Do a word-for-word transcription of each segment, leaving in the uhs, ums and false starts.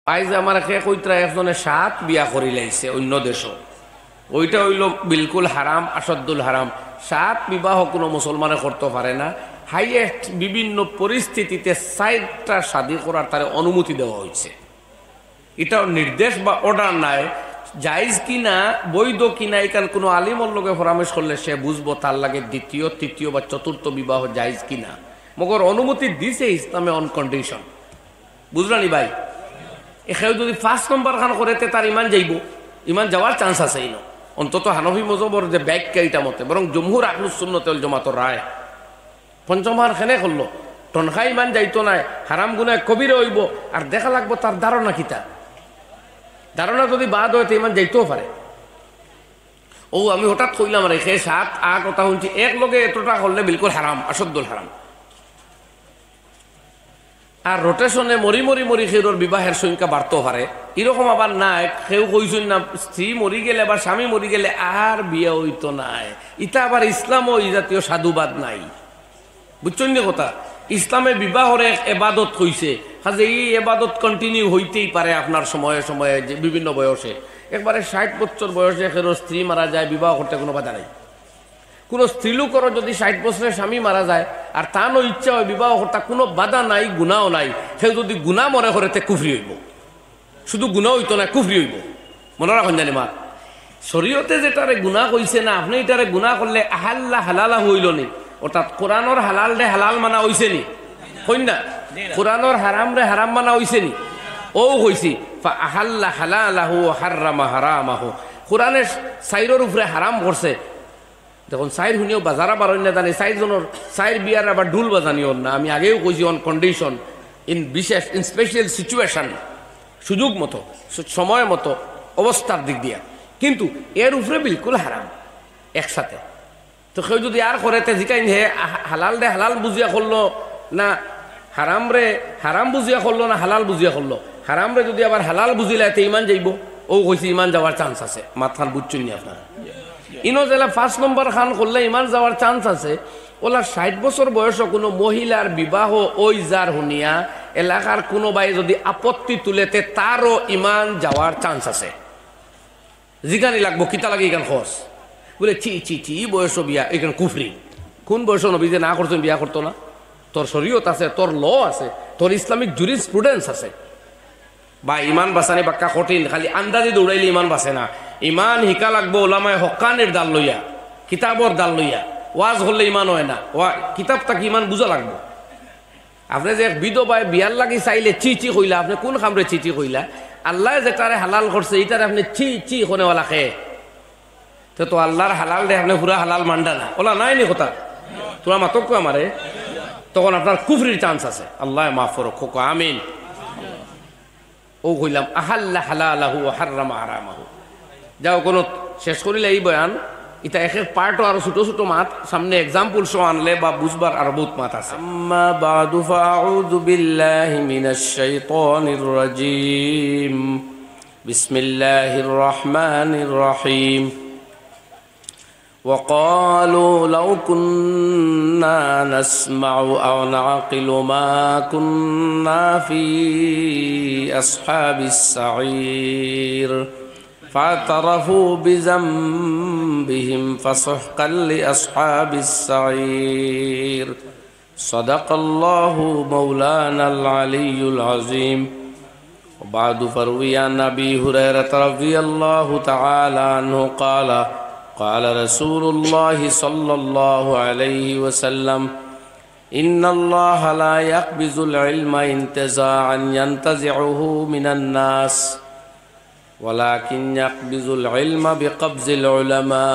আইজ আমারে কে কইতরা একজনে সাত বিয়া করিলাইছে অইন্য দেশো, ওইটা অইলো বিলকুল হারাম, আশাদ্দুল হারাম। সাত বিবাহ কুনু মুসলমানে করতো পারে না। হাইয়েস্ট বিভিন্ন পরিস্থিতিতে চাইরটা শাদি করার তারে অনুমতি দেওয়া অইছে। ইটার নির্দেশ বা অর্ডার নাই, জায়েজ কি না, বৈধ কি না, ইখান কুনু আলিমর লগে পরামর্শ করলে সে বুঝবো তার লাগি দ্বিতীয়, তৃতীয় বা চতুর্থ বিবাহ জায়েজ কি না। মগর অনুমতি দিছে ইসলামে on condition। বুঝলা নি ভাই? এ কেউ যুদি পাঁচ নম্বর খান করে, তে তার ইমান যাইবো, ইমান যাওয়ার চান্স আছে ইনো। অন্তত হানফি মজহবর যে ব্যাখ্যা ইটা মতে, বরং জমহুর আহলুস সুন্নত ওয়াল জামাতর রায়, পঞ্চম খান কেনে করলো, টনখা ইমান যাইতো নায়, হারাম গুনায় কবিরা অইবো, আর দেখা লাগবো তার ধারণা কিতা। ধারণা যুদি বাদ অয়, তে ইমান যাইতেও পারে। ও আমি হঠাৎ কইলাম, আর একে সাত আট কথা হুনছি, এক লগে এতটা করলে বিলকুল হারাম, আশাদ্দুল হারাম। আর রোটেশনে মরি মরি মরি কেউর বিবাহের সংখ্যা বাড়তো পারে। এরকম আবার নায়, কেউ কইছইন না, স্ত্রী মরি গেলে বা স্বামী মরি গেলে আর বিয়া অইতো নায়। ইতা আবার ইসলামও ই জাতীয় সাধুবাদ নাই। বুঝছইন নি কথা? ইসলামে বিবাহরে এক এবাদত কইছে। কাজে ই এবাদত continue অইতেই পারে আপনার সময়ে সময়ে, যে বিভিন্ন বয়সে। একবারে ষাইট বছর বয়সে কেউর স্ত্রী মারা যায়, বিবাহ করতে কুনু বাধা নাই। কুনু স্ত্রীলোকরও যুদি ষাইট বছরে স্বামী মারা যায় আর তানও ইচ্ছা অয় বিবাহ করতা, কুনু বাধা নাই, গুনাও নাই। কেউ যুদি গুনা মনে করে, তে কুফরি অইবো। শুধু গুনা অইতো নায়, কুফরি অইবো। মনো রাখইন জানি মাত। শরীয়তে যেটারে গুনা কইছে না, আপনে ইটারে গুনা করলে আহাল্লা হালালাহু অইলো নি। অর্থাৎ কোরআনর হালালরে হালাল মানা অইছে নি? কইন না? কোরআনর হারামরে হারাম মানা অইছে নি? অউ কইছি, "ফা আহাল্লা হালালাহু ওয়া হাররামা হারামাহু।" কোরআনে চাইরর উপরে হারাম করছে। দেখইন, চাইর হুনিও বাজারা বারইন না জানি, চাইর জনর, চাইর বিয়ার আবার ঢুল বাজানি অর না। আমি আগেও কইছি, on condition, in বিশেষ, in special situation, সুযোগ মতো, স-, সময় মতো, অবস্থার দিক দিয়া। কিন্তু এর উপরে বিলকুল হারাম একসাথে। তো কেউ যুদি আর করে, তে জিকাইন হে হা-, হালালরে হালাল বুঝিয়া করলো না হারামরে হারাম বুঝিয়া করলো না হালাল বুঝিয়া করলো। হারামরে যুদি আবার হালাল বুঝিলায়, তে ইমান যাইবো। অউ কইছি, ইমান যাওয়ার চান্স আছে। মাতখান বুঝছইন নি আপনারা? ইনো যেলা পাঁচ নম্বর খান করলে ইমান যাওয়ার চান্স আছে, অউলা ষাইট বছর বয়সো কুনু মহিলার বিবাহ অই যার হুনিয়া এলাকার কুনু বায় যুদি আপত্তি তুলে, তে তারও ইমান যাওয়ার চান্স আছে। জিকানি লাগবো, "কিতা লাগি ইখান করছ?" বুলে, "ছি, ছি, ছি, ই বয়সো বিয়া, ইখান কুফরি।" কুন বয়সো নবীজিয়ে না করছইন বিয়া করতো না? তোর শরীয়ত আছে, তোর ল আছে, তোর Islamic jurisprudence আছে। বা ইমান বাচানি বাক্কা কঠিন, খালি আন্দাজি দৌড়াইলে ইমান বাচে না। ইমান হিকা লাগবো ওলামায়ে হক্কানির দাল লইয়া, কিতাবর দাল লইয়া। ওয়াজ করলে ইমান অয় না, ওয়া-, কিতাব থাকি ইমান বুঝা লাগবো। আপনে যে এক বিধবায় বিয়ার লাগি চাইলে ছি ছি কইলা, আপনে কুন কামরে ছি ছি কইলা? আল্লায় যেটারে হালাল করছে, ইটারে আপনে ছি ছি কনেওয়ালা কে? তে তো আল্লার হালালরে আপনে পুরা হালাল মানরা না। অলা নায় নি কথা? তুমরা মাতউক্কা আমারে। তখন আপনার কুফরির চান্স আছে। আল্লায় মাফ করউক, কউক্কা আমিন। অউ কইলাম, "আহাল্লা হালালাহু ওয়া হাররামা হারামাহু।" যাও, কুনু শেষ করিলে ই বয়ান, ইতা এক এক পার্টও আরো ছোট ছোট মাত, সামনে এক্সাম্পল সহ আনলে বা বুঝবার আরো বউত মাত আছে। আম্মা বাদু ফাআউযু বিল্লাহি মিনাশ শাইতানির রাজীম। বিসমিল্লাহির রহমানির রহিম। وقالوا لو كنا نسمع أو نعقل ما كنا في أصحاب السعير. فاعترفوا بذنبهم فسحقا لأصحاب السعير. صدق الله مولانا العلي العظيم. وبعد، فروي عن أبي هريرة رضي الله تعالى عنه قال: قال رسول الله صلى الله عليه وسلم: إن الله لا يقبض العلم انتزاعا ينتزعه من الناس، ولكن يقبض العلم بقبض العلماء،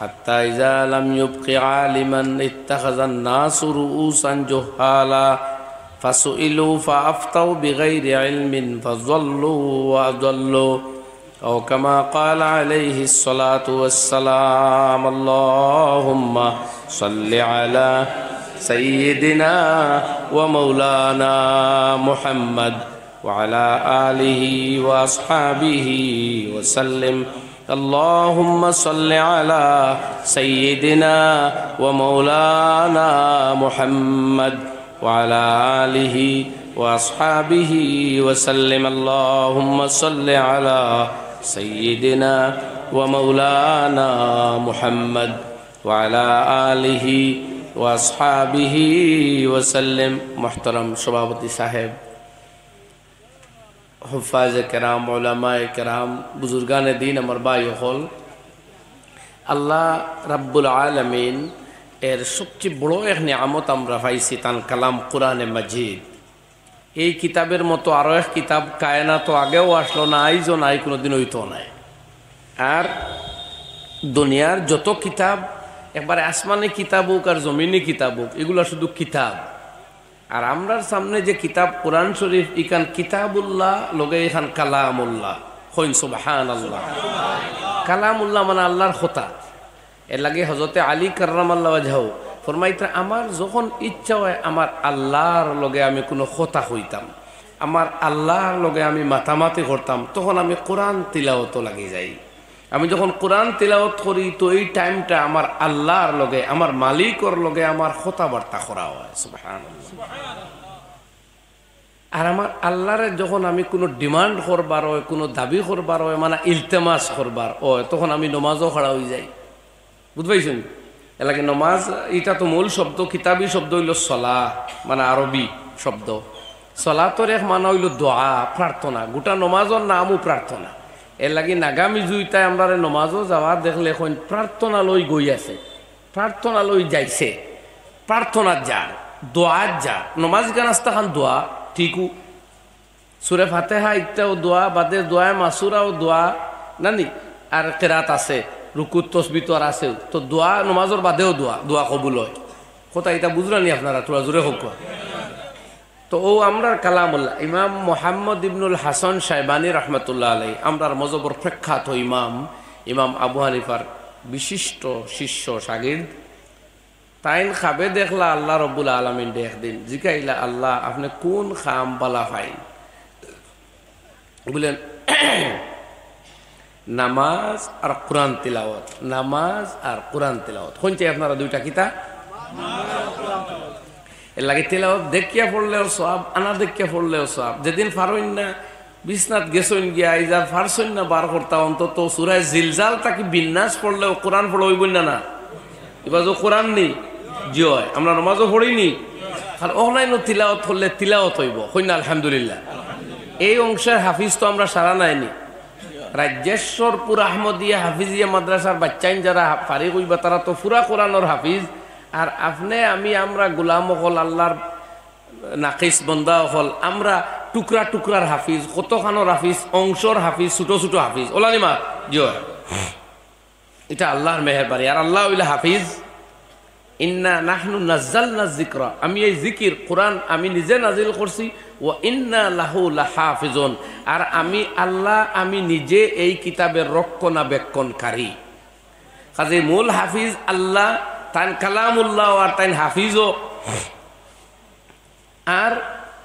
حتى إذا لم يبق عالما اتخذ الناس رؤوسا جهالا، فسئلوا فأفتوا بغير علم فضلوا وأضلوا، أو كما قال عليه الصلاة والسلام. اللهم صل على سيدنا ومولانا محمد وعلى آله وأصحابه وسلم. اللهم صل على سيدنا ومولانا محمد وعلى آله وأصحابه وسلم. اللهم صل على سيدنا ومولانا محمد وعلى آله وأصحابه وسلم. মোহতারাম সভাপতি সাহেব, হুফাজে কেরাম, ওলামায়ে কেরাম, বুজুর্গানে দিন, আমার ভাই অকল, আল্লাহ রাব্বুল আলামিন এর সবচেয়ে বড় এক নিয়ামত আমরা পাইছি, তান কালাম কোরআনে মাজিদ। এই কিতাবের মতো আরো এক কিতাব কায়নাতো আগেও আসলো না, আইজও নাই, কোনোদিন অইতো নাই। আর দুনিয়ার যত কিতাব, একবারে আসমানি কিতাব হোক আর জমিনি কিতাব হোক, এগুলা শুধু কিতাব। আর আমরার সামনে যে কিতাব কোরআন শরীফ, ইখান কিতাবুল্লাহ, লগে ইখান কালামুল্লাহ। কইন সুবহানাল্লাহ। কালামুল্লাহ মানে আল্লাহর কথা। এর লাগি হযরতে আলী কাররামাল্লাহু ওয়াজহাহু ফরমাইতা, "আমার যখন ইচ্ছা হয় আমার আল্লাহর লগে আমি কোনো কথা কইতাম, আমার আল্লাহর লগে আমি মাতামাতি করতাম, তখন আমি কোরআন তিলাওয়াতো লাগি যাই।" আমি যখন কোরআন তিলাওয়াত করি, তো এই টাইমটা আমার আল্লাহর লগে, আমার মালিকর লগে আমার কথাবার্তা করা হয়। সুবহানাল্লাহ। আর আমার আল্লাহরে যখন আমি কোনো ডিমান্ড করবার হয়, কোনো দাবি করবার হয়, মানে ইলতেমাস করবার হয়, তখন আমি নমাজও খাড়া অই যাই। বুঝ পাইছইন? এর লাগি নমাজ, ইটা তো মূল শব্দ, কিতাবি শব্দ অইলো সলা, মানে আরবি শব্দ। সলাতর এক মানা অইলো দোয়া, প্রার্থনা। গোটা নমাজর নামও প্রার্থনা। এর লাগি নাগামি জুইতায় আমরারে নমাজও যাওয়া দেখলে কইন, "প্রার্থনা লই গই আছে, প্রার্থনা লই যাইছে।" প্রার্থনাত যার, দোয়াত যার। নমাজ গান আস্তা খান দোয়া, ঠিকও। সুরে ফাতেহা ইটাও দোয়া, বাদে দোয়ায়ে মাসুরাও দোয়া, নানি? আর কেরাত আছে, রুকুত তসবি তো আর আছে। তো দোয়া, নমাজর বাদেও দোয়া, দোয়া কবুল হয়। কথা ইটা বুঝরা নি আপনারা? থুড়া জোরে কউক্কা। তো অউ আমরার কালামুল্লাহ, ইমাম মোহাম্মদ ইবনুল হাসান শাইবানী রহমতুল্লাহ আলাইহি, আমরার মজহবর প্রখ্যাত ইমাম, ইমাম আবু হানিফার বিশিষ্ট শিষ্য শাগির্দ, তাইন খাবে দেখলা আল্লাহ রব্বুল আলামিনরে একদিন, জিকাইলা, "আল্লাহ, আপনে কুন কাম বালা পাইন?" বুলেন, "নামাজ আর কোরআন তিলাওয়াত, নামাজ আর কোরআন তিলাওয়াত।" কইন চাই আপনারা দুইটা কিতা? এর লাগি তিলাওয়াত দেখিয়া পড়লেও সওয়াব, আনা দেখিয়া পড়লেও সওয়াব। যেদিন পারইন না, বিছনাত গেছইন গিয়া, আইজ আর পারছইন না বার করতা, অন্তত সুরায় জিলজাল থাকি বিন্নাস পড়লেও কোরআন পড়া অইবো না, না? ইবা যে কোরআন নি, জি অয়, আমরা নমাজও পড়ি নি, আর অখলাইনও তিলাওয়াত করলে তিলাওয়াত অইবো। কইন না আলহামদুলিল্লাহ। এই অংশের হাফিজ তো আমরা সারা নাইনি। রাজ্যেশ্বরপুর আহমদিয়া হাফিজিয়া মাদ্রাসার বাচ্চাইন যারা হা-, ফারিগ অইবা, তারা তো পুরা কোরআনর হাফিজ। আর আপনে, আমি, আমরা গোলাম অকল, আল্লাহর নাকিস বন্দা অকল, আমরা টুকরা টুকরার হাফিজ, কতখানোর হাফিজ, অংশর হাফিজ, ছোট ছোট হাফিজ। ওলানি মা, জি অয়। ইটা আল্লাহর মেহেরবানি। আর আল্লাহ অইলা হাফিজ। "ইন্না নাহনু নাজ্জালনা যিকরা", আমি এই জিকির, কোরআন আমি নিজে নাজিল করছি, "ওয়া ইন্না লাহু লাহাফিজুন", আর আমি আল্লাহ, আমি নিজে এই কিতাবের রক্ষণাবেক্ষণকারী। কাজেই মূল হাফিজ আল্লাহ, তাইন কালামুল্লাহ আর তাইন হাফিজও। আর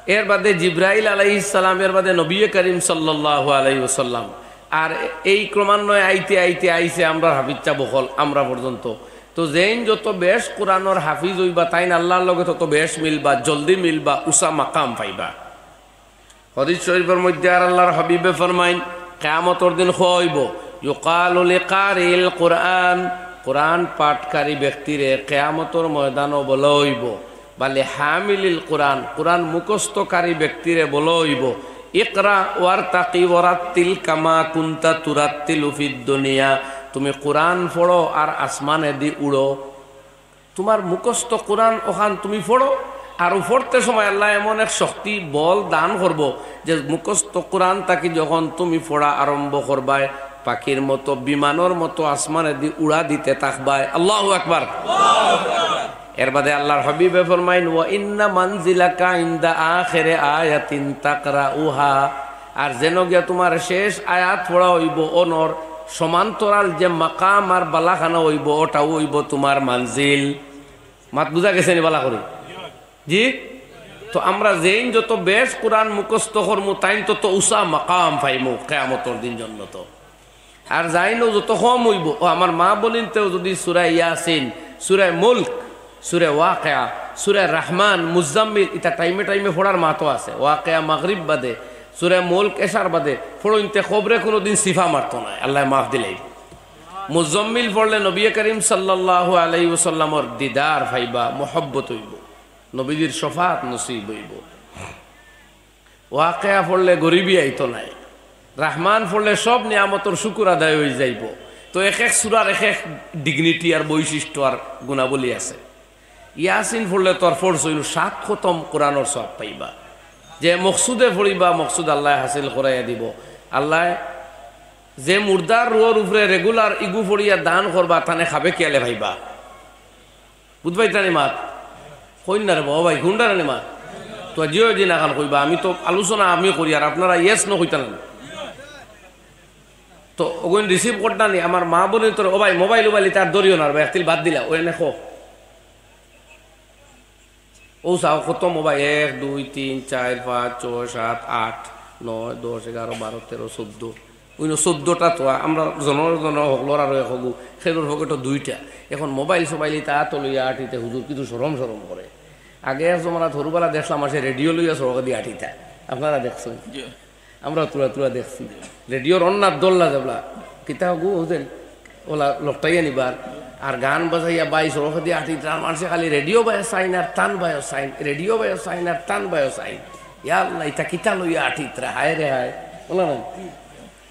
এর বাদে জিব্রাইল আলাইহিস সালাম, এর বাদে নবী করিম সাল্লাল্লাহু আলাইহি ওয়াসাল্লাম। আর এই ক্রমান্বয়ে আইতে আইতে আইছে আমরার হাফিজ সাব অকল, আমরা পর্যন্ত। তো যেইন যত বেশ কোরআনর হাফিজ অইবা, তাইন আল্লাহর লগে তত বেশ মিলবা, জলদি মিলবা, উচা মাকাম পাইবা। হাদিস শরীফর মধ্যে আর আল্লাহর হাবিবে ফরমাইন, কিয়ামতর দিন কওয়া অইবো, "ইউকালু লিকারিল কুরআন", কোরআন পাঠকারী ব্যক্তিরে কিয়ামতর ময়দানো বলা অইবো, বা লিহামিলিল কুরআন, কোরআন মুখস্থকারী ব্যক্তিরে বলা অইবো, "ইকরা ওয়ারতাকি ওয়ারাত্তিল কামা কুনতা তুরাত্তিলু ফিদ দুনিয়া", তুমি কোরআন পড়ো আর আসমানেদি উড়ো। তুমার মুখস্থ কোরআন অখান তুমি পড়ো, আর পড়তে সময় আল্লায় এমন এক শক্তি, বল দান করবো যে মুখস্থ কোরআন থাকি যখন তুমি পড়া আরম্ভ করবায়, পাখির মতো, বিমানর মতো আসমানেদি উড়া দিতে থাকবায়। আল্লাহু আকবার। এর বাদে আল্লাহর হাবিবে ফরমাইন, "ওয়া ইন্না মানজিলাকা ইনদা আখিরে আয়াতিন তাকরাউহা", আর যেন গিয়া তুমার শেষ আয়াত পড়া অইবো, অনর সমান্তরাল যে মাকাম আর বালাখানা অইবো, ওটাউ অইবো তুমার মানজিল। মাত বুঝা গেছে নি বালা করি? জি? তো আমরা যেইন যত বেশ কোরআন মুখস্থ করমু, তাইন তত উচা মাকাম পাইমু কিয়ামতর দিন জন্নতো। আর যাইনও যত কম অইবো, ও আমার মা বইনতেও যুদি সূরা ইয়াসিন, সূরা মুলক, সূরা ওয়াকিয়া, সূরা রহমান, মুজাম্মিল, ইতা টাইমে টাইমে পড়ার মাতো আছে। ওয়াকিয়া মাগরিব বাদে, সূরা মুলক এশার বাদে পড়ইনতে কবরে কুনুদিন সিফা মারতো নায়, আল্লায় মাফ দিলাইবো। মুজাম্মিল পড়লে নবী করিম সাল্লাল্লাহু আলাইহি ওয়াসাল্লামর দিদার পাইবা, মহব্বত অইবো, নবীজির শফাআত নসিব অইবো। ওয়াকিয়া পড়লে গরিবি আইতো নায়, রহমান পড়লে সব নিয়ামতর শুকুর আদায় অইযাইবো। তো এক এক সূরার এক এক ডিগনিটি আর বৈশিষ্ট্য আর গুণাবলী আছে। ইয়াসিন পড়লে তো আর পড়ছইন, সাত খতম কোরআনর সওয়াব পাইবা। যে মকসুদে পড়িবা, মকসুদ আল্লায় হাসিল করাইয়া দিবো। আল্লায় যে মুর্দার রুহর উপরে রেগুলার ইগু পড়িয়া দান করবা, তানে খাবে কিয়ালে পাইবা। বুঝবায় তানি মাত? কইন না রে বাবা ভাই, হুনরা নি মাত? তো জিও জি না খান কইবা, আমি তো আলোচনা আমি করি, আর আপনারা ইয়েস নো কইতা না। তো ওগুন রিসিভ করতা নি, আমার মা বোনে তোর, ও ভাই, মোবাইল উবাইল ইতা আর ধরিও না রে ভাই, একতিল বাদ দিলা, ও এনে খো। ও চাও কত মোবাইল, এক, দুই, তিন, চাইর, পাঁচ, ছয়, সাত, আট, নয়, দশ, এগারো, বারো, তেরো, চৌদ্দ। ওই চৌদ্দটা তো আমরা জন জন হকলর আরো এক হগু, খেরোর পকেটো দুইটা। এখন মোবাইল সোবাইল ইতা আতো লইয়া আটিতে হুজুর কিন্তু শরম শরম করে। আগে এক জমানাত হুরুবালা দেখলাম, আসে রেডিও লইয়া সড়কে দিয়া আটিতা। আপনারা দেখছইন? জি। আমরা তুরা তুরা দেখছি। রেডিওর অন্যার দল্লা যাবলা। কিতা হগু হোসেন? ওলা লকটাইয়া নিবার। আর গান বাজাইয়া বাই সড়কে দিয়া আটিত্রা। আর মানষে খালি রেডিও বায়ো চাইন আর তান বায়ো চাইন। রেডিও বায়ো চাইন আর তান বায়ো চাইন। ইয়া আল্লাহ, ইতা কিতা লইয়া আটিত্রা? হায় রে হায়। ওলা না?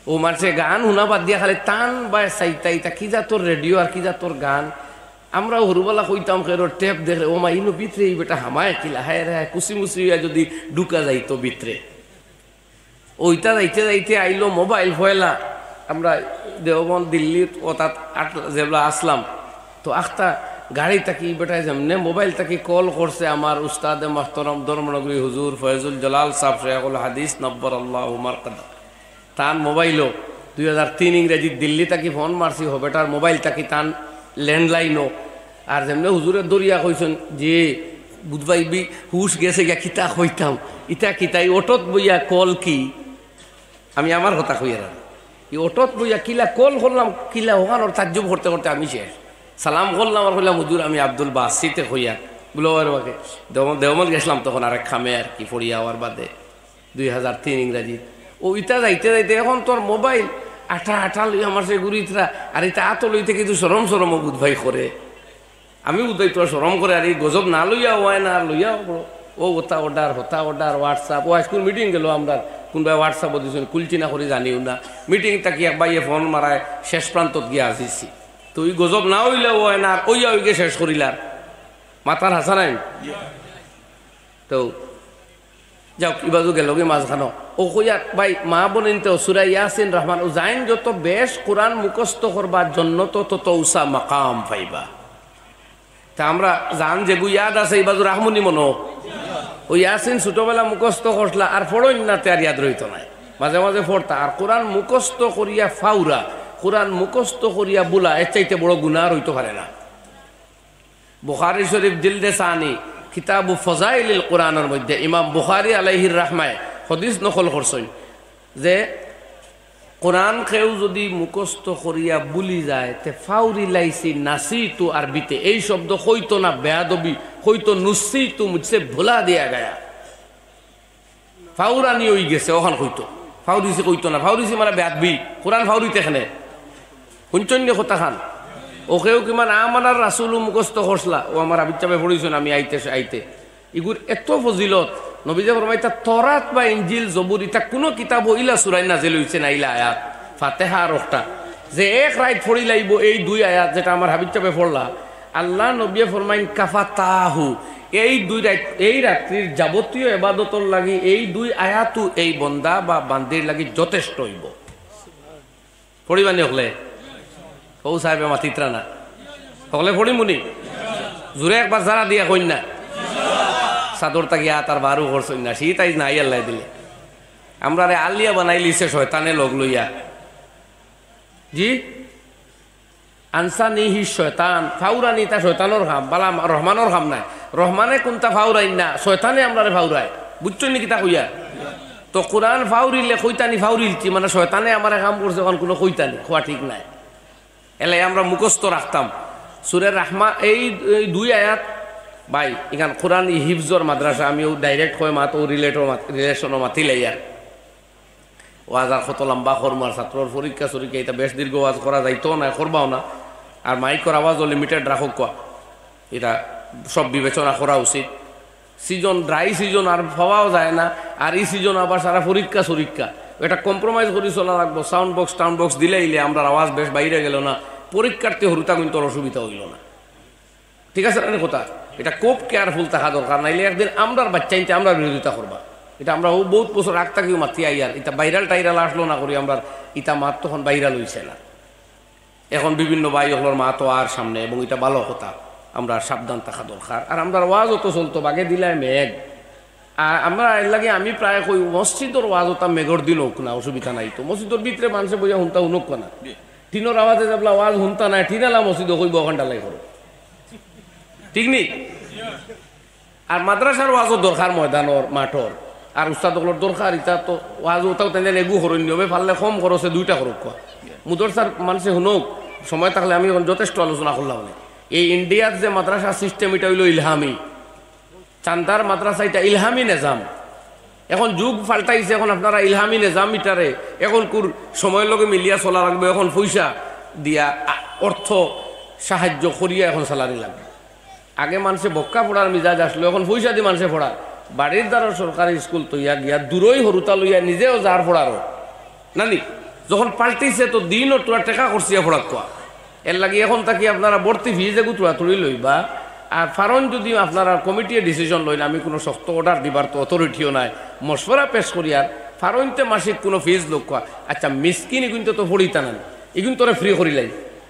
ও মানষে গান হুনা বাদ দিয়া খালি তান বায় চাইতা, ইতা কি জাতর রেডিও আর কি জাতর গান? আমরা হুরুবালা কইতাম, খেরোর টেপ দেখে, ও মা, ইনো ভিতরে ই বেটা হামায় কিলা, হায় রে হায়, কুসি মুসি অইয়া যদি ঢুকা যাইতো ভিতরে। ওইটা যাইতে যাইতে আইলো মোবাইল পয়লা। আমরা দেওবন্দ, দিল্লিত ও তাত আট-, যেবলা আসলাম, তো আখতা গাড়ি থাকি ই বেটায় যেমনে মোবাইল থাকি কল করছে আমার উস্তাদে মুহতরম ধর্মনগরী হুজুর ফয়জুল জালাল সাহেব শেখুল হাদিস নব্বর আল্লাহু মারকাদা। তান মোবাইলো দুই হাজার তিন ইংরেজিত দিল্লি থাকি ফোন মারছি, হ বেটার মোবাইল থাকি তান ল্যান্ডলাইনও। আর যেমনে হুজুরে ধরিয়া কইছইন যে, "বুধবাই বি হুশ গেছে গিয়া, কিতা কইতাম, ইতা কিতা, ই অটোত বইয়া কল কি?" আমি আমার কথা কইয়ার আর ই অটোত বইয়া কিলা কল করলাম, কিলা ওখানোর তাজ্জুব করতে করতে আমি শেষ। সালাম করলাম আর কইলাম, "হুজুর, আমি আব্দুল বাসিতে কইয়ার।" বলে, "ওর বাকে।" দেওবন্দ, দেওবন্দ গেছিলাম তখন আরেক কামে আর কি, পড়িয়া আওয়ার বাদে। দুই হাজার তিন ইংরাজিত। ও ইতা যাইতে যাইতে এখন তোর মোবাইল আঠা আঠা লইয়া আমার সে ঘুরিতরা, আর ইতা আতো লইতে কিন্তু শরম শরম ও বুধবাই করে। আমি বুধবাই তোরা শরম করে, আর এই গজব না লইয়া ওয়ায় না, আর লইয়া বড়। ও ওতা অর্ডার, হতা অর্ডার, WhatsApp, ও আজকুর মিটিং গেল আমরা, কোনবায় WhatsApp-ও দিছইন, কুলচি না করি জানিও না। মিটিং থাকি এক ভাইয়ে ফোন মারায়, শেষ প্রান্তত গিয়া আসিছি। তো ওই গজব না হইলে ওয়ায় না, আর ওইয়া ওইগে শেষ করিলার। মাথার হাসা নাই? তো যাউক, ইবাজু গেলগি মাঝখানো। ও কইয়া, ভাই, মা বোনিন্তে ও সূরা ইয়াসিন, রহমান, ও যাইন যত বেশ কোরআন মুখস্থ করবা, জন্নতো তত উচা মাকাম পাইবা। তা আমরা জান যেগু ইয়াদ আছে, ইবাজু রাখমুনি মনো। ও ইয়াসিন ছোটবেলা মুখস্থ করছলা, আর পড়ইন না তে আর ইয়াদ রইতো নায়। মাঝে মাঝে পড়তা। আর কোরআন মুখস্থ করিয়া ফাউরা, কোরআন মুখস্থ করিয়া বুলা, এর চাইতে বড় গুনাহ আর অইতো পারে না। বুখারী শরীফ জিলদে সানি, কিতাবু ফজাইলিল কোরআনর মধ্যে ইমাম বুখারী আলাইহির রাহমায় হাদিস নকল করছইন যে কোরআন কেউ যদি মুখস্থ করিয়া ভুলি যায়, তে ফাউরি লাইছি, নাসিতু আরবিতে, এই শব্দ কইতো না, বেয়াদবি কইতো, নুসিতু, মুঝসে ভুলা দিয়া গায়া। ফাউরানি অই গেছে, অখান কইতো। ফাউরিছি কইতো না, ফাউরিছি মানে বেয়াদবি। কোরআন ফাউরিতে কেনে? হুনছইন নি কথা খান? ও কেউ কি মানে আমানার রাসুলও মুখস্থ করছলা? ও আমার হাবিব সাবে পড়ছইন, আমি আইতে আইতে। ইগুর এত ফজিলত, নবীজি ফরমাইতা, তরাত বা ইঞ্জিল, জবুর, ইতা কুনু কিতাবো ইলা সুরাই নাজিল অইছে না, ইলা আয়াত। ফাতেহা আর অখটা। যে এক রাইত পড়ি লাইবো এই দুই আয়াত, যেটা আমার হাবিব সাবে পড়লা, আল্লাহ নবীয়ে ফরমাইন, "কাফাতাহু", এই দুই রাইত, এই রাত্রির যাবতীয় ইবাদতর লাগি এই দুই আয়াতু এই বন্দা বা বান্দির লাগি যথেষ্ট অইবো। পড়িবানি হকলে? ও সাহেবে মাতিত্রা না। হকলে পড়িমুনি? জুরে একবার জারা দিয়া কইন না। চাদর তাকি আত আর বারু করছইন না। শীত আইজ নাই আল্লাহ দিলে। আমরারে আলিয়া বানাইলিছে শয়তানে লগ লইয়া। জি? আনসানিহি শয়তান, ফাউরানি তা শয়তানর কাম, বালা রহমানর কাম নায়। রহমানে কুনতা ফাউরাইন না, শয়তানে আমরারে ফাউরায়। বুঝছইন নি কিতা কইয়ার? তো কোরআন ফাউরিলে কইতানি ফাউরিলছি, মানে শয়তানে আমারে কাম করছে, অখন কুনু কইতানি, কওয়া ঠিক নায়। এলাই আমরা মুখস্থ রাখতাম। সূরা রহমান, এই, এই দুই আয়াত ভাই, ইখান কোরআন ই হিফজর মাদ্রাসা, আমি অউ direct কয় মাত, অউ রিলেটর মাত, রিলেশনও মাতিলাই আর। ওয়াজ আর কত লম্বা করমু আর ছাত্রর পরীক্ষা সরীক্ষা, ইতা বেশ দীর্ঘ ওয়াজ করা যাইতো না, করবাও না। আর মাইকর আওয়াজও limited রাখউক্কা, ইতা সব বিবেচনা করা উচিত। সিজন, ড্রাই সিজন আর পাওয়াও যায় না, আর ই সিজন আবার সারা পরীক্ষা সরীক্ষা, ইটা compromise করি চলা লাগবো। সাউন্ড বক্স টাউন্ড বক্স দিলে ইলে আমরার আওয়াজ বেশ বাইরে গেল না, পরীক্ষার্থী হুরুতা কিন্তু অসুবিধা অইল না। ঠিক আছে না কথা? ইটা খুব কেয়ারফুল থাকা দরকার, নাইলে একদিন আমরার বাচ্চাইন্তে আমরার বিরোধিতা করবা। ইটা আমরা অউ বউত বছর আগ থাকিউ মাতি আইয়ার, ইটা ভাইরাল টাইরাল আসলো না করি আমরার ইটা মাত তখন ভাইরাল অইছে না। এখন বিভিন্ন ভাই অকলর মাতও আর সামনে, এবং ইটা ভালো কথা, আমরার সাবধান থাকা দরকার। আর আমরার ওয়াজও তো চলতো, বাগে দিলায় মেঘ। আর আমরা এর লাগি আমি প্রায় কই, মসজিদর ওয়াজ অতা মেঘর দিন অউক না, অসুবিধা নাই তো। মসজিদর ভিতরে মানষে বইয়া হুনতা হুনউক্কা না। টিনর আওয়াজে যেবলা ওয়াজ হুনতা নায়, টিনআলা মসজিদো কইবো অখান ডালাই করো। ঠিক নি? আর মাদ্রাসার ওয়াজও দরকার ময়দানর, মাঠর। আর উস্তাদ অকলর দরকার, ইতা তো ওয়াজ অতাও তেনে এগু করইন নি, অবে পারলে কম খরচে দুইটা করউক্কা। মুদরসার মানষে হুনউক, সময় থাকলে আমি এখন যথেষ্ট আলোচনা করলাম অনে। এই ইন্ডিয়াত যে মাদ্রাসা সিস্টেম, ইটা অইল ইলহামি। চান্দার মাদ্রাসা ইটা ইলহামি নিজাম। এখন যুগ পাল্টাইছে, এখন আপনারা ইলহামি নিজাম ইটারে এখন কুর সময়র লগে মিলিয়া চলা লাগবো। এখন পয়সা দিয়া, আ, অর্থ সাহায্য করিয়া এখন চালানি লাগবো। আগে মানষে বক্কা পড়ার মিজাজ আসলো, এখন পয়সা দি মানষে পড়ার। বাড়ির দ্বারা সরকারি স্কুল তইয়া গিয়া দূরই হুরুতা লইয়া নিজেও যার পড়ারও। নানি, যখন পাল্টিছে তো দিনও থুড়া টেকা খরচিয়া পড়াউক্কা। এর লাগি এখন থাকি আপনারা ভর্তি ফিজ এগু থুড়াথুড়ি লইবা। আর ফারইন যদি আপনারা কমিটিয়ে ডিসিশন লইন, আমি কুনু শক্ত অর্ডার দিবার তো অথরিটিও নাই, মশওয়ারা পেশ করিয়ার ফারইন্তে মাসিক কুনু ফিজ লউক্কা। আচ্ছা, মিসকিন ইগুইন্তে তো পড়িতা নায়, ইগুইন্তরে ফ্রি করিলাই।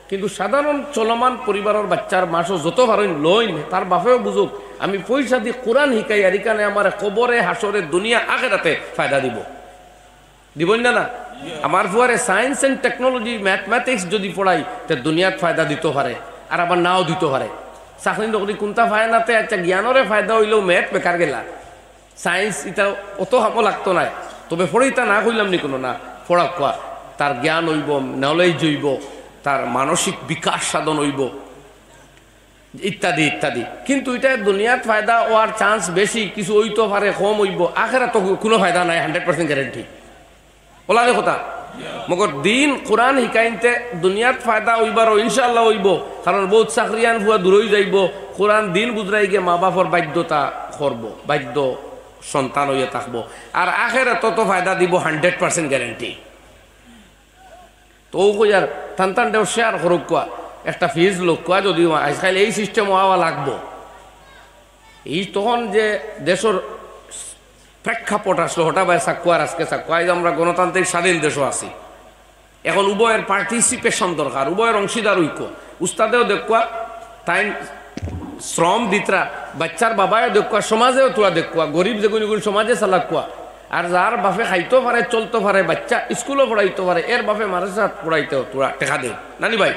কিন্তু সাধারণ চলমান পরিবারর বাচ্চার মাসও যত ফারইন লইন, তার বাপেও বুঝউক, আমি পয়সা দি কোরআন হিকাইয়ার, ইখানে আমারে কবরে, হাশরে, দুনিয়া, আখেরাতে ফায়দা দিবো। দিবো না, না? আমার পুয়ারে science and technology, mathematics যদি পড়াই, তে দুনিয়াত ফায়দা দিতো পারে, আর আবার নাও দিতো পারে। চাকরি নকরি কুনতা পায় না, তে আচ্ছা, জ্ঞানরে ফায়দা অইলেও ম্যাথ বেকার গেলা। সায়েন্স ইতা অত কামো লাগতো নায়, তবে পড়িতা না কইলাম নি কুনু না, পড়াউক্কা, তার জ্ঞান অইবো, নলেজ অইবো, তার মানসিক বিকাশ সাধন অইবো। ইত্যাদি ইত্যাদি। কিন্তু ইটা দুনিয়াত ফায়দা অওয়ার চান্স বেশি, কিছু অইতো পারে, কম অইবো, আখেরাতো কুনু ফায়দা নাই, হান্ড্রেড পার্সেন্ট গ্যারান্টি। অলারে কথা। মগর দিন কোরআন হিকাইন্তে দুনিয়াত ফায়দা অইবারও ইনশাআল্লাহ অইবো, কারণ বউত চাকরিয়ান পুয়া দূরই যাইবো, কোরআন দিন বুঝরাইগে মা বাপর বাধ্যতা করবো, বাধ্য সন্তান অইয়া থাকবো। আর আখেরাতো তো ফায়দা দিবো হান্ড্রেড পার্সেন্ট গ্যারান্টি। তো অউ কইয়ার তান তান দেও শেয়ার করউক্কা, একটা ফিজ লউক্কা, যদিও আজকাল এই সিস্টেম অওয়া লাগবো। এই তখন যে দেশর প্রেক্ষাপট আসলো, হঠাৎ ভাই চাক্কু আর আজকে চাক্কু, আইজ আমরা গণতান্ত্রিক স্বাধীন দেশও আছি। এখন উভয়ের পার্টিসিপেশন দরকার, উভয়ের অংশীদার অইক্কা। উস্তাদেও দেখুয়া, তাইন শ্রম দিতরা, বাচ্চার বাবায়ও দেখুয়া, সমাজেও থুড়া দেখুয়া, গরিব যেগুন এগুন সমাজে চালাউক্কা। আর যার বাপে খাইতো পারে, চলতো পারে, বাচ্চা স্কুলো পড়াইতো পারে, এর বাপে মাদ্রাসাত পড়াইতে থুড়া টেকা দেউক। নানি ভাই?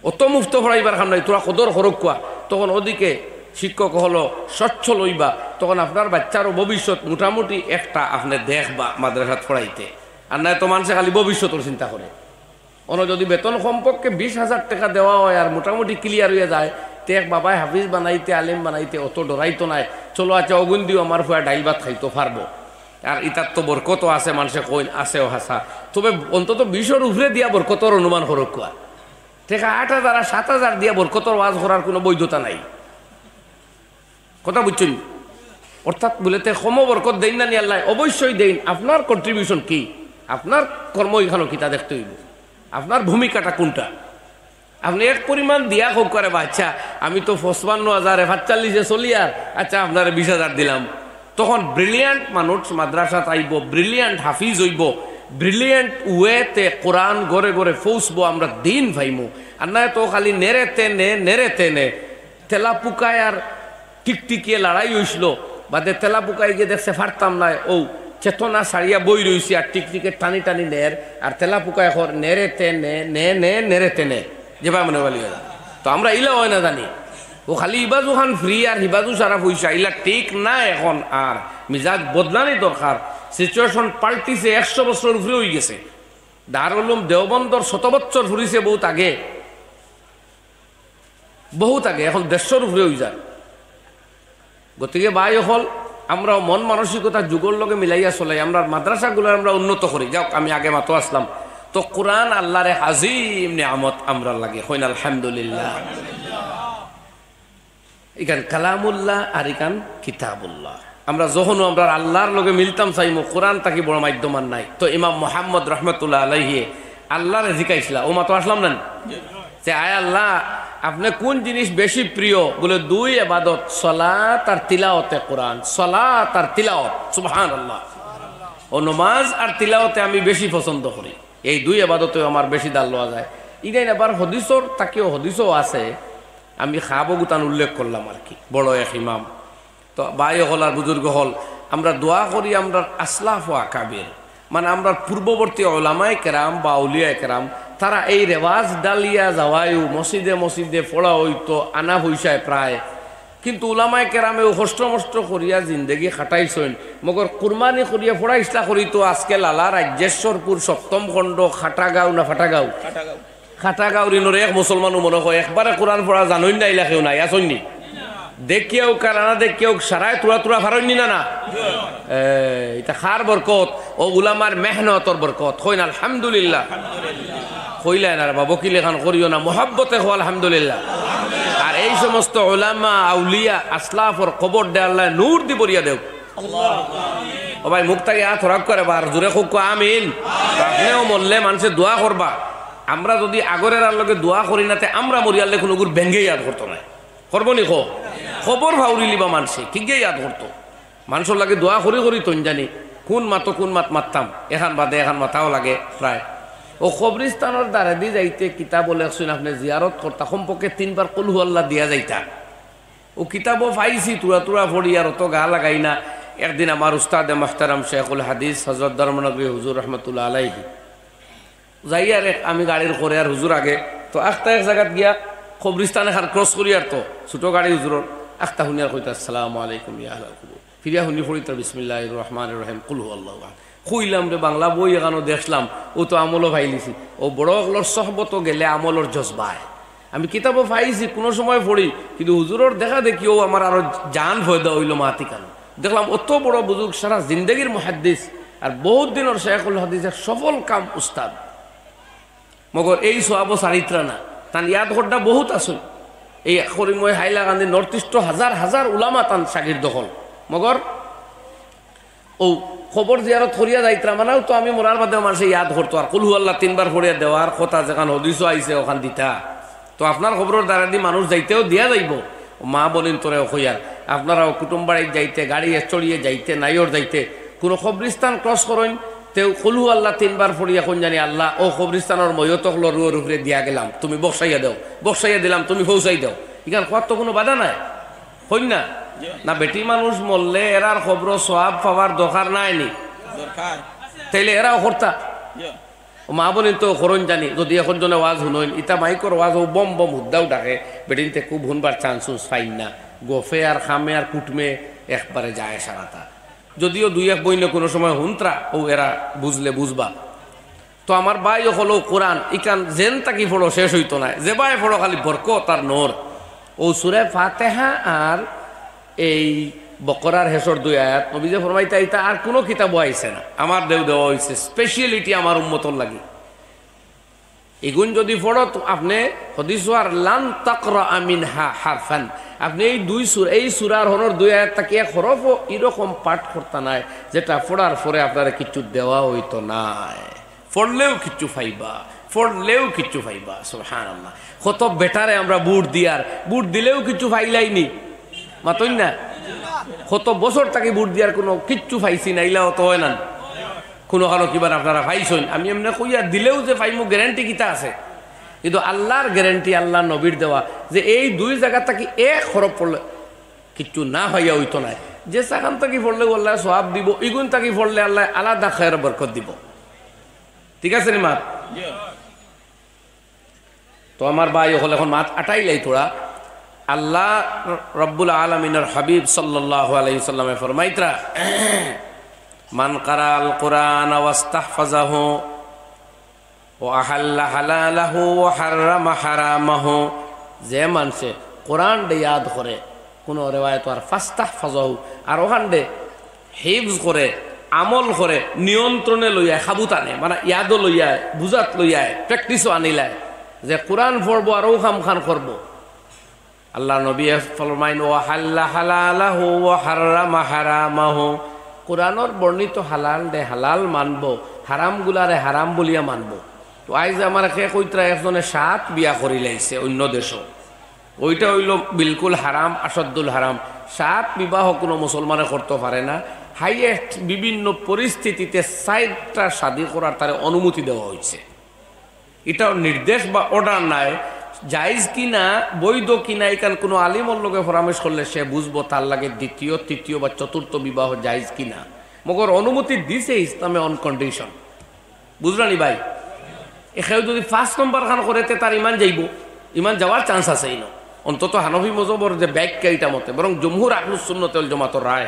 অত মুফত পড়াইবার কাম নাই, থুড়া কদর করউক্কা। তখন অদিকে শিক্ষক অকলও সচ্ছল অইবা, তখন আপনার বাচ্চারও ভবিষ্যৎ মোটামুটি একটা আপনে দেখবা মাদ্রাসাত পড়াইতে। আর নায় তো মানষে খালি ভবিষ্যতর চিন্তা করে। অনো যদি বেতন কমপক্ষে বিশ হাজার টেকা দেওয়া অয় আর মোটামুটি ক্লিয়ার অইয়া যায়, তে এক বাবায় হাফিজ বানাইতে, আলিম বানাইতে অত ডরাইতো নায়। চলো আচ্ছা, অগুন দিও আমার পুয়া ডাইল ভাত খাইতো পারবো। আর ইতার তো বরকতও আছে, মানষে কইন আছেও হাছা। তবে অন্তত বিশর উপরে দিয়া বরকতর অনুমান করউক্কা। টেকা আট হাজার আর সাত হাজার দিয়া বরকতর ওয়াজ করার কুনু বৈধতা নাই। কথা বুঝছইন? অর্থাৎ বুলে তে কমও বরকত দেইন না নি আল্লায়? অবশ্যই দেইন। আপনার কন্ট্রিবিউশন কি? আপনার কর্ম ইখানো কিতা দেখতে অইবো, আপনার ভূমিকাটা কুনটা। আপনে এক পরিমাণ দিয়া কউক্কা রে বা, আচ্ছা, আমি তো পঁচপান্ন হাজারে, পাঁচচল্লিশে চলিয়ার, আচ্ছা, আপনারে বিশ হাজার দিলাম। তখন ব্রিলিয়ান্ট মানুষ মাদ্রাসাত আইবো, ব্রিলিয়ান্ট হাফিজ অইবো, ব্রিলিয়ান্ট ওয়েতে কোরআন ঘরে ঘরে পৌঁছবো, আমরা দিন পাইমু। আর নায় তো খালি নেড়ে তেনে, নেড়ে তেনে, তেলা পুকায় আর টিকটিকিয়ে লড়াই অইছিল, বাদে তেলা পুকায় গিয়া দেখছে পারতাম নায়, অউ চেতনা ছাড়িয়া বই রইছে, আর টিকটিকিয়ে টানি টানি নের, আর তেলা পুকায় কর নেড়ে তেনে, নে নে, নেড়ে তেনে, যেবা মনে বালি অয়। তো আমরা ইলা অয় না জানি, অউ খালি ইবাজু খান ফ্রি আর হিবাজু সারা পয়সা, ইলা ঠিক না। এখন আর মিজাজ বদলানি দরকার। সিচুয়েশন পাল্টিছে, একশো বছরর উপরে অইগেছে। দারুল উলুম দেওবন্দর শত বছর ফুরিছে বউত আগে। বহুত আগে, এখন দেড়শোর উপরে অই যায়। গতিকে ভাই অকল, আমরাও মন মানসিকতা যুগর লগে মিলাইয়া চলাই, আমরার মাদ্রাসাগুলো আমরা উন্নত করি। যাউক, আমি আগে মাতো আসলাম, তো কোরআন আল্লাহর এক আজিম নিয়ামত আমরার লাগি। কইন আলহামদুলিল্লাহ। ইখান কালামুল্লাহ আর ইখান কিতাবুল্লাহ। আমরা যখনও আমরার আল্লাহর লগে মিলতাম চাইমু, কোরআন থাকি বড় মাধ্যম আর নাই। তো ইমাম মোহাম্মদ রহমতুল্লাহ আলাইহি আল্লাহরে জিকাইছলা, ও মাতো আসলাম না নি? যে, "আয় আল্লাহ, আপনে কোন জিনিস বেশি প্রিয়?" বলে, "দুই এবাদত, সলাত আর তিলাওতে কোরআন, সলাত আর তিলাওত।" সুবহানাল্লাহ। ও নমাজ আর তিলাওতে আমি বেশি পছন্দ করি, এই দুই এবাদতে আমার বেশি দাল লওয়া যায়। ইগাইন আবার হদিসর থাকিও, হদিসও আছে, আমি খাবো গুতান উল্লেখ করলাম আর কি, বড় এক ইমাম। তো ভাই অকল আর বুজুর্গ অকল, আমরা দোয়া করি আমরার আসলাফ ও আকাবির, মানে আমরার পূর্ববর্তী ওলামায়ে কেরাম বা আউলিয়ায়ে কেরাম, তারা এই রেওয়াজ ডালিয়া যাওয়ায়ও মসজিদে মসজিদে পড়া অইতো আনা পয়সায় প্রায়, কিন্তু উলামায়ে কেরামেও কষ্ট মষ্ট করিয়া জিন্দেগি কাটাইছইন, মগর কুরবানি করিয়া পড়া ইসলা করি তো আজকে লালা রাজ্যেশ্বরপুর সপ্তম খণ্ড খাটাগাঁও না ফাটাগাঁও? খাটাগাঁও। খাটাগাঁওর ইনোর এক মুসলমানও মনে কয় একবারে কোরআন পড়া জানইন না, ইলা কেউ নাই, আছইন নি? দেখিয়াউক আর না দেখিয়াউক, সারায় তুরা তুরা ফারইন নি না, না? এ, ইটা কার বরকত? ও উলামার মেহনতর বরকত। কইন আলহামদুলিল্লাহ। কইলায় না রে বাবা, কিলে খান করিও না, মহব্বতে কও আলহামদুলিল্লাহ। আর এই সমস্ত উলামা, আউলিয়া, আসলাফর কবররে আল্লায় নূর দি ভরিয়া দেউক। ও ভাই, মুখ থাকি আত হরাক করে বার জোরে কউক্কা আমিন। আপনেও মরলে মানষে দোয়া করবা। আমরা যুদি আগর এরার লগে দোয়া করি না, তে আমরা মরিয়ারলে কুনুগুর বেঙ্গে ইয়াদ করতো নায়। করবো নি কও? কবর ফাউরিলিবা মানষে, কিগে ইয়াদ করতো? মানষর লাগি দোয়া করি করি তইন জানি। কুন মাতো কুন মাত মাততাম, এখান বাদে এখান মাতাও লাগে প্রায়। ও কবরিস্তানর দ্বারেদি যাইতে কিতাবো লেখছইন আপনে জিয়ারত করতা কমপক্ষে তিনবার কুলহু আল্লাহ দিয়া যাইতা। ও কিতাবো পাইছি, তুরা তুরা পড়ি আর অত গা লাগাই না। একদিন আমার উস্তাদে মুহতারাম শেখুল হাদিস হজরত ধর্মনগরী হুজুর রহমতুল্লাহ আলাইহি যাইয়ার এক, আমি গাড়ির করে আর হুজুর আগে, তো আখতা এক জাগাত গিয়া কবরিস্তান এখান cross করিয়ার তো ছোট গাড়ি হুজুরর, আখতা হুনিয়ার কইতা, "আসসালামু আলাইকুম ইয়া আহলাল কুবুর।" ফিরিয়া হুনি পড়িতা, "বিসমিল্লাহির রহমানির রহিম, কুল হু আল্লাহু আহাদ।" কইলাম রে বাংলা বই এখানো দেখলাম, ও তো আমলও পাইলিছি। ও বড় অকলর সহবতো গেলে আমলর জজবায়। আমি কিতাবো পাইছি, কুনু সময় পড়ি, কিন্তু হুজুরর দেখা দেখি ও আমার আরো জান ফয়দা অইলো মাতিকান। দেখলাম অত বড় বুজুর্গ, সারা জিন্দেগির মুহাদ্দিস, আর বহুত দিনর শেখুল হাদিসর সফল কাম উস্তাদ। মগর এই সওয়াবো চারিত্রা না, তান ইয়াদ করডা বহুত আছে। এই করিমগঞ্জ, হাইলাকান্দি, North East-ও হাজার হাজার উলামা তান শাগির্দ অকল। মগর ও কবর জিয়ারত করিয়া যাইত্রা মানেও তো আমি মরার বাদেও মানষে ইয়াদ করতো, আর কুলহু আল্লাহ তিনবার পড়িয়া দেওয়ার কথা যেখান হদিসও আইছে অখান দিতা। তো আপনার কবরর দ্বারেদি মানুষ যাইতেও দিয়া যাইবো। ও মা বইন তোরেও কইয়ার, আপনারাও কুটুম বাড়িত যাইতে, গাড়িয়ে চড়িয়ে যাইতে, নাইওর যাইতে, কুনু কবরিস্তান cross করইন, তেউ কুলহু আল্লাহ তিনবার পড়িয়া কইন জানি, "আল্লাহ, ও কবরিস্তানর ময়ত অকলর রুহর উপরে দিয়া গেলাম, তুমি বকশাইয়া দেও, বকশাইয়া দিলাম, তুমি পৌঁছাই দেও।" ইখান কওয়ার তো কুনু বাধা নাই, কইন না? না, বেটি মানুষ মরলে এরার কবরো সওয়াব পাওয়ার দরকার নাই নি? দরকার। তাইলে এরাও করতা। ও মা বইন তো করইন জানি, যুদি একজনে ওয়াজ হুনইন, ইতা মাইকর ওয়াজ, ও বম বম হুদ্দাও ডাকে, বেটিন্তে খুব হুনবার chance উন্স পাইন না। গফে আর খামে আর কুটমে একবারে যায় সারাতা। যুদিও দুই এক বইনে কুনু সময় হুনত্রা, ও এরা বুঝলে বুঝবা। তো আমার ভাই অকল, ও কোরআন ইখান যেন থাকি পড়ো শেষ অইতো নায়, যেবায় পড়ো খালি বরকত আর নূর। ও সূরা ফাতিহা আর এই বকরার হেশর দুই আয়াত, নবীজি ফরমাইতা, ইতা আর কুনু কিতাবো আইছে না, আমার দেও দেওয়া অইছে, speciality আমার উম্মতর লাগি। ইগুন যুদি পড়ো তো আপনে হদিসো আর লান তাকরা মিনহা হারফান, আপনে এই দুই সূরা, এই সূরার হনর দুই আয়াত থাকি এক হরফও ইরকম পাঠ করতা নায় যেটা পড়ার পরে আপনারে কিচ্ছু দেওয়া অইতো নায়। পড়লেও কিচ্ছু পাইবা, পড়লেও কিচ্ছু পাইবা। সুবহানাল্লাহ। কত বেটারে আমরা ভোট দিয়ার, ভোট দিলেও কিচ্ছু পাইলাই নি, মাতইন না? কত বছর থাকি ভোট দিয়ার কুনু কিচ্ছু পাইছি না, ইলাও তো অয় না। কুনু কারো কিবার আপনারা পাইছইন, আমি এমনে কইয়া দিলেও যে পাইমু guarantee কিতা আছে? কিন্তু আল্লাহর guarantee, আল্লাহর নবীর দেওয়া, যে এই দুই জাগা থাকি এক হরফ পড়লে কিচ্ছু না পাইয়া অইতো নায়। যে যেখান থাকি পড়লে আল্লায় সওয়াব দিবো, ইগুন থাকি পড়লে আল্লায় আলাদা খায়ের বরকত দিবো। ঠিক আছে নি মা? তো আমার ভাই অকল, এখন মাত আটাইলাই থুড়া। আল্লাহ রব্বুল আলামিনর হাবিব সাল্লাল্লাহু আলাইহি ওয়াসাল্লামে ফরমাইত্রা, "মান কারাআল কুরআনা ওয়াস্তাহফাজাহু ওয়া আহাল্লা হালালাহু ওয়া হাররামা হারামাহু যে মানষে কোরআনরে ইয়াদ করে, কুনু রেওয়ায়ত আর ফাস্তাহফাজাহু, আর অখানরে হিফজ করে, আমল করে, নিয়ন্ত্রণে লইয়া, কাবুত আনে, মানে ইয়াদও লইয়া, বুজাত লইয়া, practice-ও আনিলায়, যে কোরআন পড়বো আর অউ কামখান করবো। আল্লার নবীয়ে ফরমাইন, "ওয়া হাল্লা হালালাহু ওয়া হাররামা হারামাহু।" কোরআনর বর্ণিত হালালরে হালাল মানবো, হারামগুলারে হারাম বলিয়া মানবো। তো আইজ আমারে কে কইতরা একজনে সাত বিয়া করিলাইছে অইন্য দেশো, অইটা অইলো বিলকুল হারাম, আশাদ্দুল হারাম। সাত বিবাহ কুনু মুসলমানে করতো পারে না। Highest বিভিন্ন পরিস্থিতিতে চাইরটা শাদি করার তারে অনুমতি দেওয়া অইছে। ইটার নির্দেশ বা order নায়, জায়েজ কি না, বৈধ কি না, ইখান কুনু আলিমর লগে পরামর্শ করলে সে বুঝবো, তার লাগি দ্বিতীয়, তৃতীয় বা চতুর্থ বিবাহ জায়েজ কি না। মগর অনুমতি দিছে ইসলামে on condition। বুঝলা নি ভাই? এ কেউ যুদি পাঁচ নম্বর খান করে, তে তার ইমান যাইবো, ইমান যাওয়ার chance আছে ইনো। অন্তত হানফি মজহবর যে ব্যাখ্যা ইটা মতে, বরং জমহুর আহলুস সুন্নত ওয়াল জামাতর রায়।